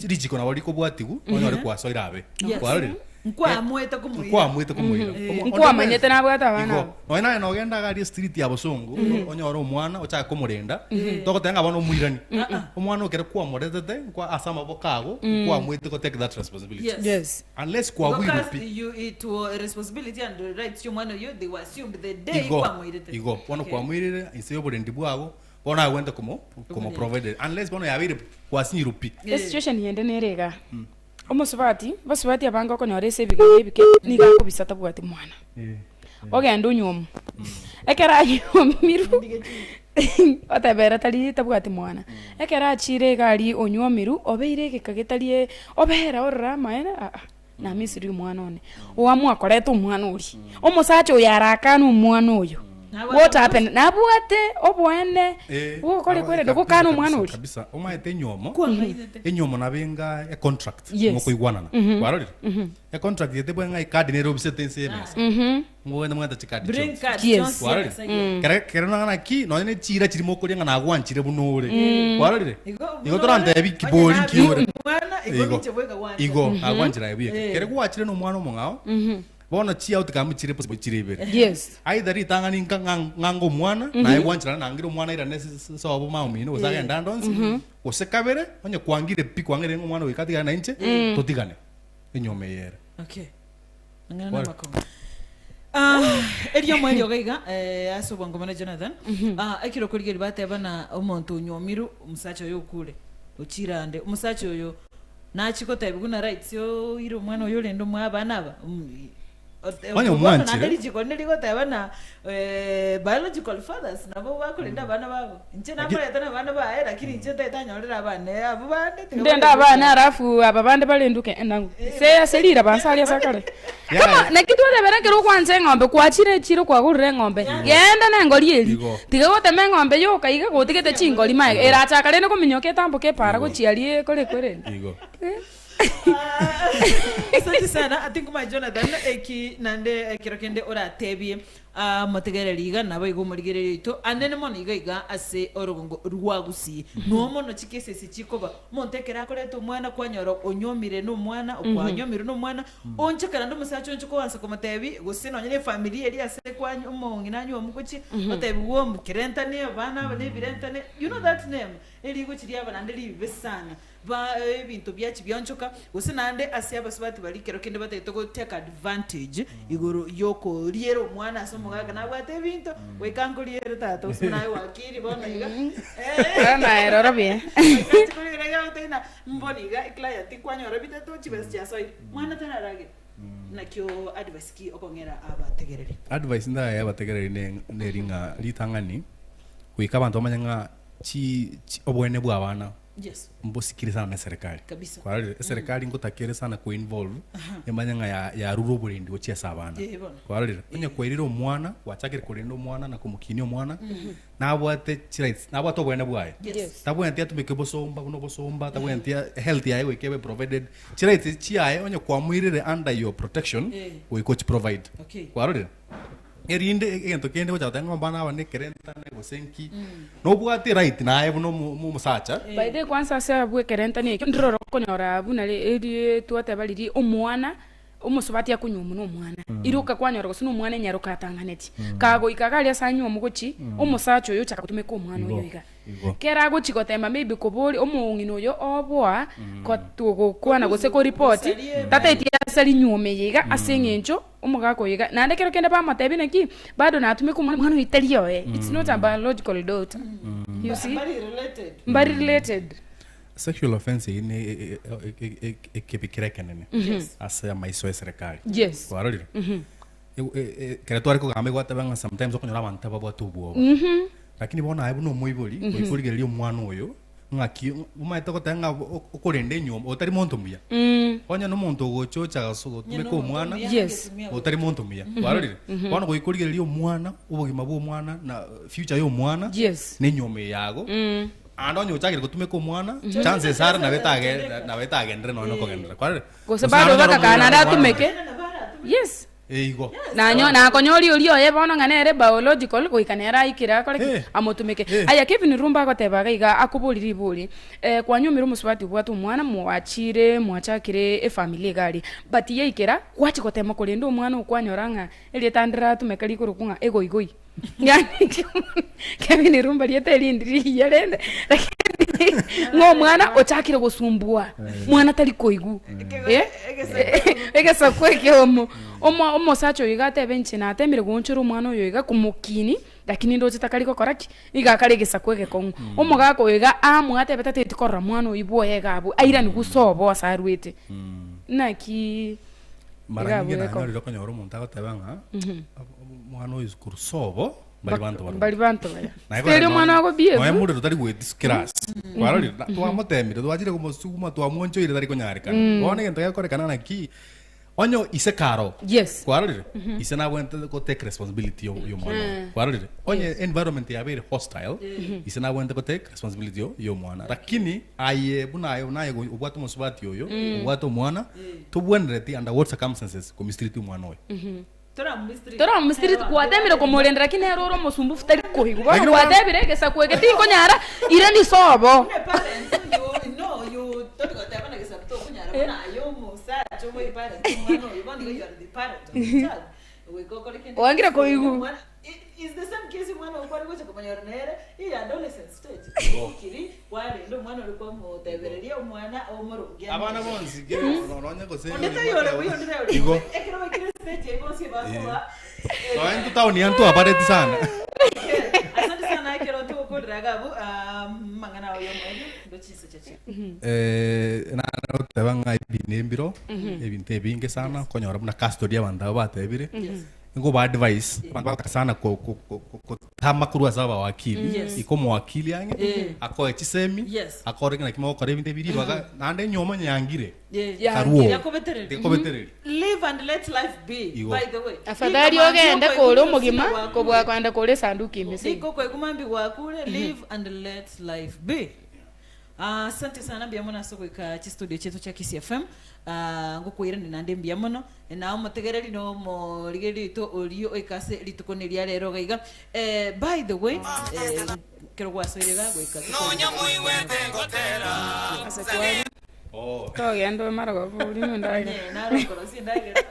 richiko nabo rikobwatiwu onyore kwasoire abe Yes. kwarorire Nkwaamwete komoira. nkwaamwete komoira Nkwamanyete nabwate abana Igo aba. nonya naye nogenda iga aria street ya bosongo onyore omwana ochake komorenda togoteba ng'a bono omoirani omwana oyo ekero kwamoretete nkwa ase amaboko ago nkwamwete go take that responsibility Yes. Yes. unless kwabwirwe Because pi you, it was responsibility and the rights y'omwana oyo they were assumed the day igo kwamoirete. igo bono Okay. kwamoirire inse y'oborendi bwago bono agwente komo komo provide unless bono yabeire kwasinyirwe pi Esituation yende nere iga. Omosubati, abasubati abange okonyora ase ebigeni ebike nigo akobisa tabwati mwana. Ogenda onyuomo. Ekero anyuomirwe oteba ere tari tabwati mwana. Ekero achire iga aria onyuomirwe, obeire egeka getari e obera orore amaene aa namisirie omwana one. Oamua koreta omwana oria. Omosacha oyo arakane omwana oyo. What happened? Nabwate oboene Eh, bw'ogokora aba- ekwerende kabisa, gokana omwana kabisa, oria. kabisa omaete enyomo Kwang'ainete. enyomo nabo enga econtract Yes. mokoigwanana kwarorire econtract gete bwe ng'a ecard nere obisete ense y'emesa mogende mwete chicard Bring chionsi. card Yes. chionsi Kwarorire ase- kere kere nang'a naki nonya ne chira chiri mokoria ng'a nagwanchire buna ore kwarorire Igo igo buna torantebi ore, kibori onye nkiore mwana, igo Igo. ninche bweka gwancha. igo nagwanchire aye bweka Eh. kere gwachire na omwana omong'ao Bono chiautcome chire possible chire ibere. Yes. Either ritang'ani nka ng'a- ng'ange omwana, naye gwancherana nangire omwana airane ase ase ase obo mama omino gose agende ande onsi, gose kabere, onye kwangire pi kwang'eire ng'a omwana goika atigane na inche, totigane. Enyiomo eye ere. Okay. Ang'ana Bwana. namakong'u. Ah, erio omweri oga iga eh, ase obwango mono Jonathan. Ah, ekero okorigereria bateba na omonto onywomirwe omosacha oyo okure ochire ande omosacha oyo Nachia gotebia buna rights oire omwana oyo orende omwa abana aba Onye bono omwanchire. naende richiko rinde rigoteba ng'a biological fathers nabo bakorenda abana babo. Inche namorete na abana baye lakini inche ntagete anyorere abana abwo bande tiga Ndende barendwe. abana alafu aba bande barenduke enangu se ase riraba nse aria ase akare. Yeah. Kama naki twatebera ekero okwancha eng'ombe kwachire echiro kwagorire eng'ombe genda na engori eria Igo. tiga gotema eng'ombe yoka iga gotigete chingori maega erachaka rende kominyoka etamboke epara gochia aria ekore ekwerende. Igo. Asante sana atinguma Jonathan eki nande ekero kende oratebie Amotegereri iga, naboigo omorigereria oito anene mono iga iga ase orogongo rwa Gusii. Noo mono chikesi esi chikoba. Omonto ekero akoreta omwana kwanyora onyomire nomwana, okwanyomirwe nomwana, onchoke naende omosacha onchoke oanse komotebi gose nonye na efamiri eria ase kwany omong'ina anywomu gochia, otebigwe omokerentane abana aba nebirentane, you know that name, erigochi riaba naende ribe sana. Ba ebinto biachia biaonchoka, gose naende ase abasubati baria ekero kende batagete go take advantage igoro yokoriera omwana ase omogaka nabwate ebinto, goika nkoriere tata gose buna aye wakiri bono iga Bono aye rora buya. Goika nchi koriera iga goteba ng'a mbono iga eclient kwanyora bitato chibesa chiasoire, mwana tararagera. Nakio advice ki okong'era abategereri? Advice ndaye abategereri ne neri ng'a ritang'ani, goika abanto bamanye ng'a chi chi oboene bwa abana. Yes. mbosikire sana na eserikali Kabisa. kwarorire eserikali ngotakere sana koinvolve emanye ng'a ya- yarure oborendi gochia ase abana Eh, bono. kwarorire onye kwairire omwana gwachakire korenda omwana na komokinia omwana nabwate chirights nabwate oboene bwaye Yes. tabwenereti atumeke bosomba buna obosomba tabwenereti a- health yaye goika ebe provided chirights chiaye onye kwamoirire under your protection Eh. goika ochiprovide Okay. kwarorire Erinde egento kende gocha goteba ng'a abana aba nekerentane gose nki, nobwate right naye buna omo omo omosacha. By the way kwanza ase abwo ekerentani ekio ndiroro okonyora buna ri twateba riria omwana omosubati akonywa na omwana iroka kwanyora gose na omwana enyaroka atang'aneti kagoika iga aria ase anywe omogochi omosacha oyo ochaka gotumeka omwana oyo iga. Igo. Kera agochia gotema maybe koboria omong'ina oyo oboa ko gokwana gose koripoti tataeti ase rinyuoma eye iga ase eng'encho omogaka oyo iga naende ekero kende bamotebia naki bado natumeka omwana omwana oyo tari oye it's not a biological daughter you see Mbari related. mbari related. Sexual offense eyio ne e- e- e- e- ekebi kere ekenene ase amaiso y'eserekari. Yes. Kwarorire? Ekero tware kogamba igo gwateba ng'a sometimes okonyora abanto ababwate obwoba. Lakini bono aye buna omoibori, goika origererie omwana oyo, ng'aki omanyete goteba ng'a okorenda enyomba, otari monto muya. Onye na omonto ogocha ocha gose gotumeka omwana, Yes. otari monto muya. Kwarorire? Bono goika origererie omwana, obogima bwa omwana na future ya omwana, Yes. na enyomba eye yago, ande onye ochakire gotumeka omwana, chances are nabo etage nabo etagenderere nonya na okogenderera. Kwarorire? Gose bado Gose naende onyore bagakana omwana atumeke. Yes. Eigo. Nanyo nakonyoria oria oye bono ng'a nere biological goika nere aikire akore ki? Eh. Amotumeke. Eh. Aya Kevin Rumba agoteba iga iga akoboria ribori, eh, kwanyomire omosubati obwate omwana mwachire mwachakire efamily iga aria, but yaikera gwachia gotema korenda omwana oo kwanyora ng'a erieta ndiratumeka rikorokwa ng'a egoigoi. Yaani Kevin Rumba rieta erindi rigiya rende lakini ng'a omwana ochakire gosumbua mwana tari koigwa eh egesaku ekeomo omo omosacha oyo iga atebe inche natemire goonchora omwana oyo iga komokini lakini ndoche takari gokora ki nigo akare egesaku egekong'u omogaka oyo iga aamue atebe tateti korora mwana oyio bwoye iga abwo airani gose obo ase arwete naki Mara Iga nyinge abwo eko. nanyorire okonyora omonto agoteba ng'a omwana oyo korwa sobo mbari banto barobwo. Mbari banto baya. Naye Teri kore omwana nonya- ogo behave. nonya morero tari goetia class. Kwarorire? Na- Twamotemire, twachire komosuguma twamwonchoire tari konyarekana. Bono egento gekorekana naki, Onye ise karo Yes. kwarorire ise nabwenerete go take responsibility yo yo omwana oye. Kwarorire onye environment yabeire hostile ise nabwenerete go take responsibility yo yo omwana lakini aye buna aye naye go- obwate omosubati oyo obwate omwana tobwenereti under what circumstances ko mistreat omwana oyo. Tora mistreat gwatemire komorenda lakini ere ore omosumbufu tari koigwa bono Lakini bono- gwatebire egesaku eke tinkonyara ire nisobo. Oangire koigwa. Abana bonsi ge nonye gose igo Nonya intwe town ya ntwabareti sana. Asante sana ekero togokorera iga abwo amang'ana ao y'omoerio ndo chinsa chiachire. Eh, nare goteba ng'a ebina embiro, ebinto ebinge sana, okonyora buna custody abanto aba batebire, nkoba advise, abanto bagotaka sana ko- ko- ko- ko- kotama korwa ase abawakili, Yes. iko omowakili ang'e, Eh. akoe chisemi, Yes. akore ng'a naki mogokora ebinto ebi ribaga, naende enyiomo nyangire, Yeah. karuo, Yakobetereri. tekobetereri. Live and let life be. Igo. By the way. Afadhali Rika ogende mambi kore okoigwa omogima osina gwakure. kobua kogenda kore esanduki ime seino. Rika okoigwa mambi gwakure live and let life be. Ah, Asante sana mbuya mono ase ogoika chistudio chiaito chia Kisii FM. Ah, ngokoirania naende mbuya mono naye omotegereri na omorigereria oito oria oika ase rituko neria rero iga iga. Eh, by the way, eh, ekero gwasoire iga goika Ase kwani togenda omare goba orimo endagera. Eh, naro okorosia endagera,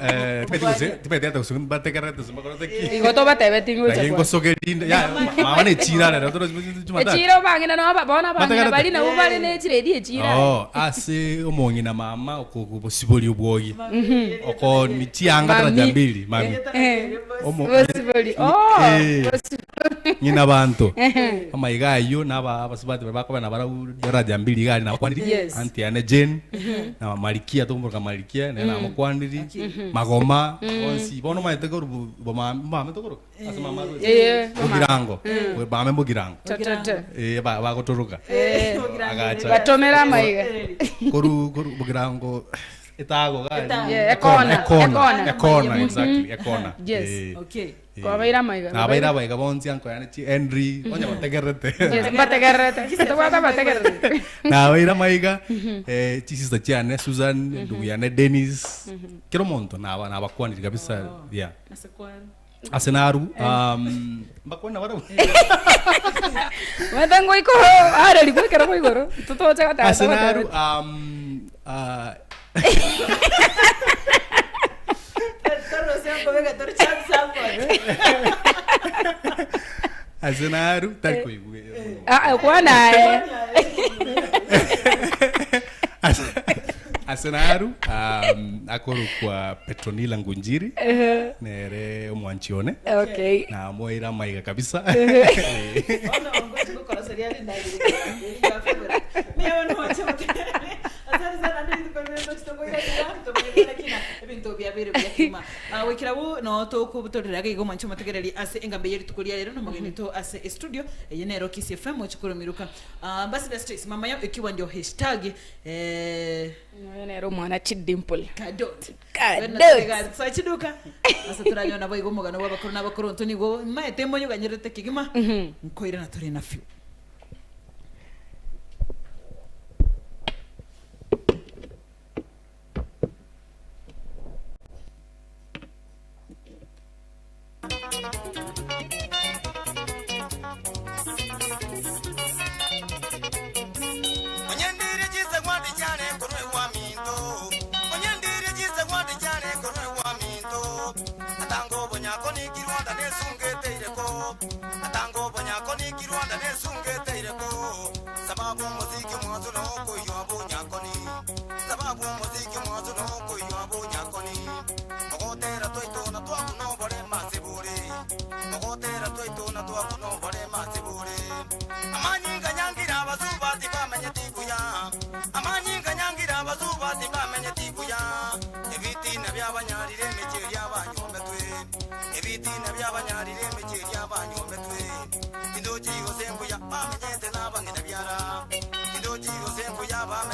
Eh, tibaeti gose tibaeti ata gose mbategererete gose mbakorete ki. Igo tobatebeti ng'ocha Lakini kwa. ngosogeria inde ya mama ne echira rero toro Jumatatu. Echira obang'ina no aba bono abang'ina Bategerete. bari nabo bare ne chiredi echira. Oh, ase omong'ina mama okobosibori obwogi. Oko ni chianga Mami. daraja mbili mami. Eh. Omo Bosibori. Oh. Eh. Bosibori. Ng'ina banto. Amaiga ayio na aba abasubati baria bakoba nabarabwo daraja mbili iga aria nabakwaniri. Yes. Auntie yane Jane na Marikia tokomoroka Marikia nere namokwaniri. Magoma bonsi bono omanyete korwa bo mame tokoroka ase mama arwete. Eh, Bogirango. Mame Bogirango. Ta ta ta. Eh bagotoroka. Eh. Agacha. Batomera amaiga. Koru koru Bogirango etago gari. Yeah, ekona, Ekona. ekona. Ekona exactly ekona. Yes. Eh. Okay. Kwabaire amaiga. Nabaire abaiga bonsi anko yane chi Henry onye bategererete. Yes, mbategererete. Tobwate bategererete. Nabaire amaiga eh chisista chiane Susan ndugu yane Dennis kero omonto naba nabakwanire kabisa yeah. Ase kwaro. Ase naru um mbakwana barabwo. Omanyete ngoika arerigwe ekero kwa igoro totoche goteba Ase naru togotebetie. um ah Ase naru tari koigwa Ah, ah, kwana aye. Ase- ase naru um, akorokwa Petronila Ngunjiri nere omwanchi one Okay. namoira amaiga kabisa. Ebinto biabeire buya kegima. Ah, goikera bo no tokobutorera iga igo mwanche omotegereri ase engambe ye rituko ria rero nomogeni to ase estudio eye nero Kisii FM ochikorwa Ah, Ambassador Stacy mama yao ikiwa ndio hashtag eh, Oyo nere omwana chidimple. Kadot. Kadot. Sachiduka. Ase toranyona boigo omogano bwa abakoro na abakoronto nigo maete monyoganyerete kegima nkoirana tore na few. Onyendire chisegwati chiane korwa ewaminto. Onyendire chisegwati chiane korwa ewaminto. Atanga obonyako nikirwanda nesungeteireko. Atanga obonyako nikirwanda nesungeteireko. Sababu omoziki omwanso nokoiywa bonyakoni. Sababu omoziki omwanso nokoiywa bonyakoni. Ogotera twaito na twakuna oborema ase bore. Ogotera twaito na twakuna oborema ase bore. Amanyinga nyangira abasubati bamenyeti buya. Amanyinga nyangira abasubati bamenyeti buya. Ebitina byabanyarire emechie eria abanyometwe. Ebitina byabanyarire emechie eria abanyometwe.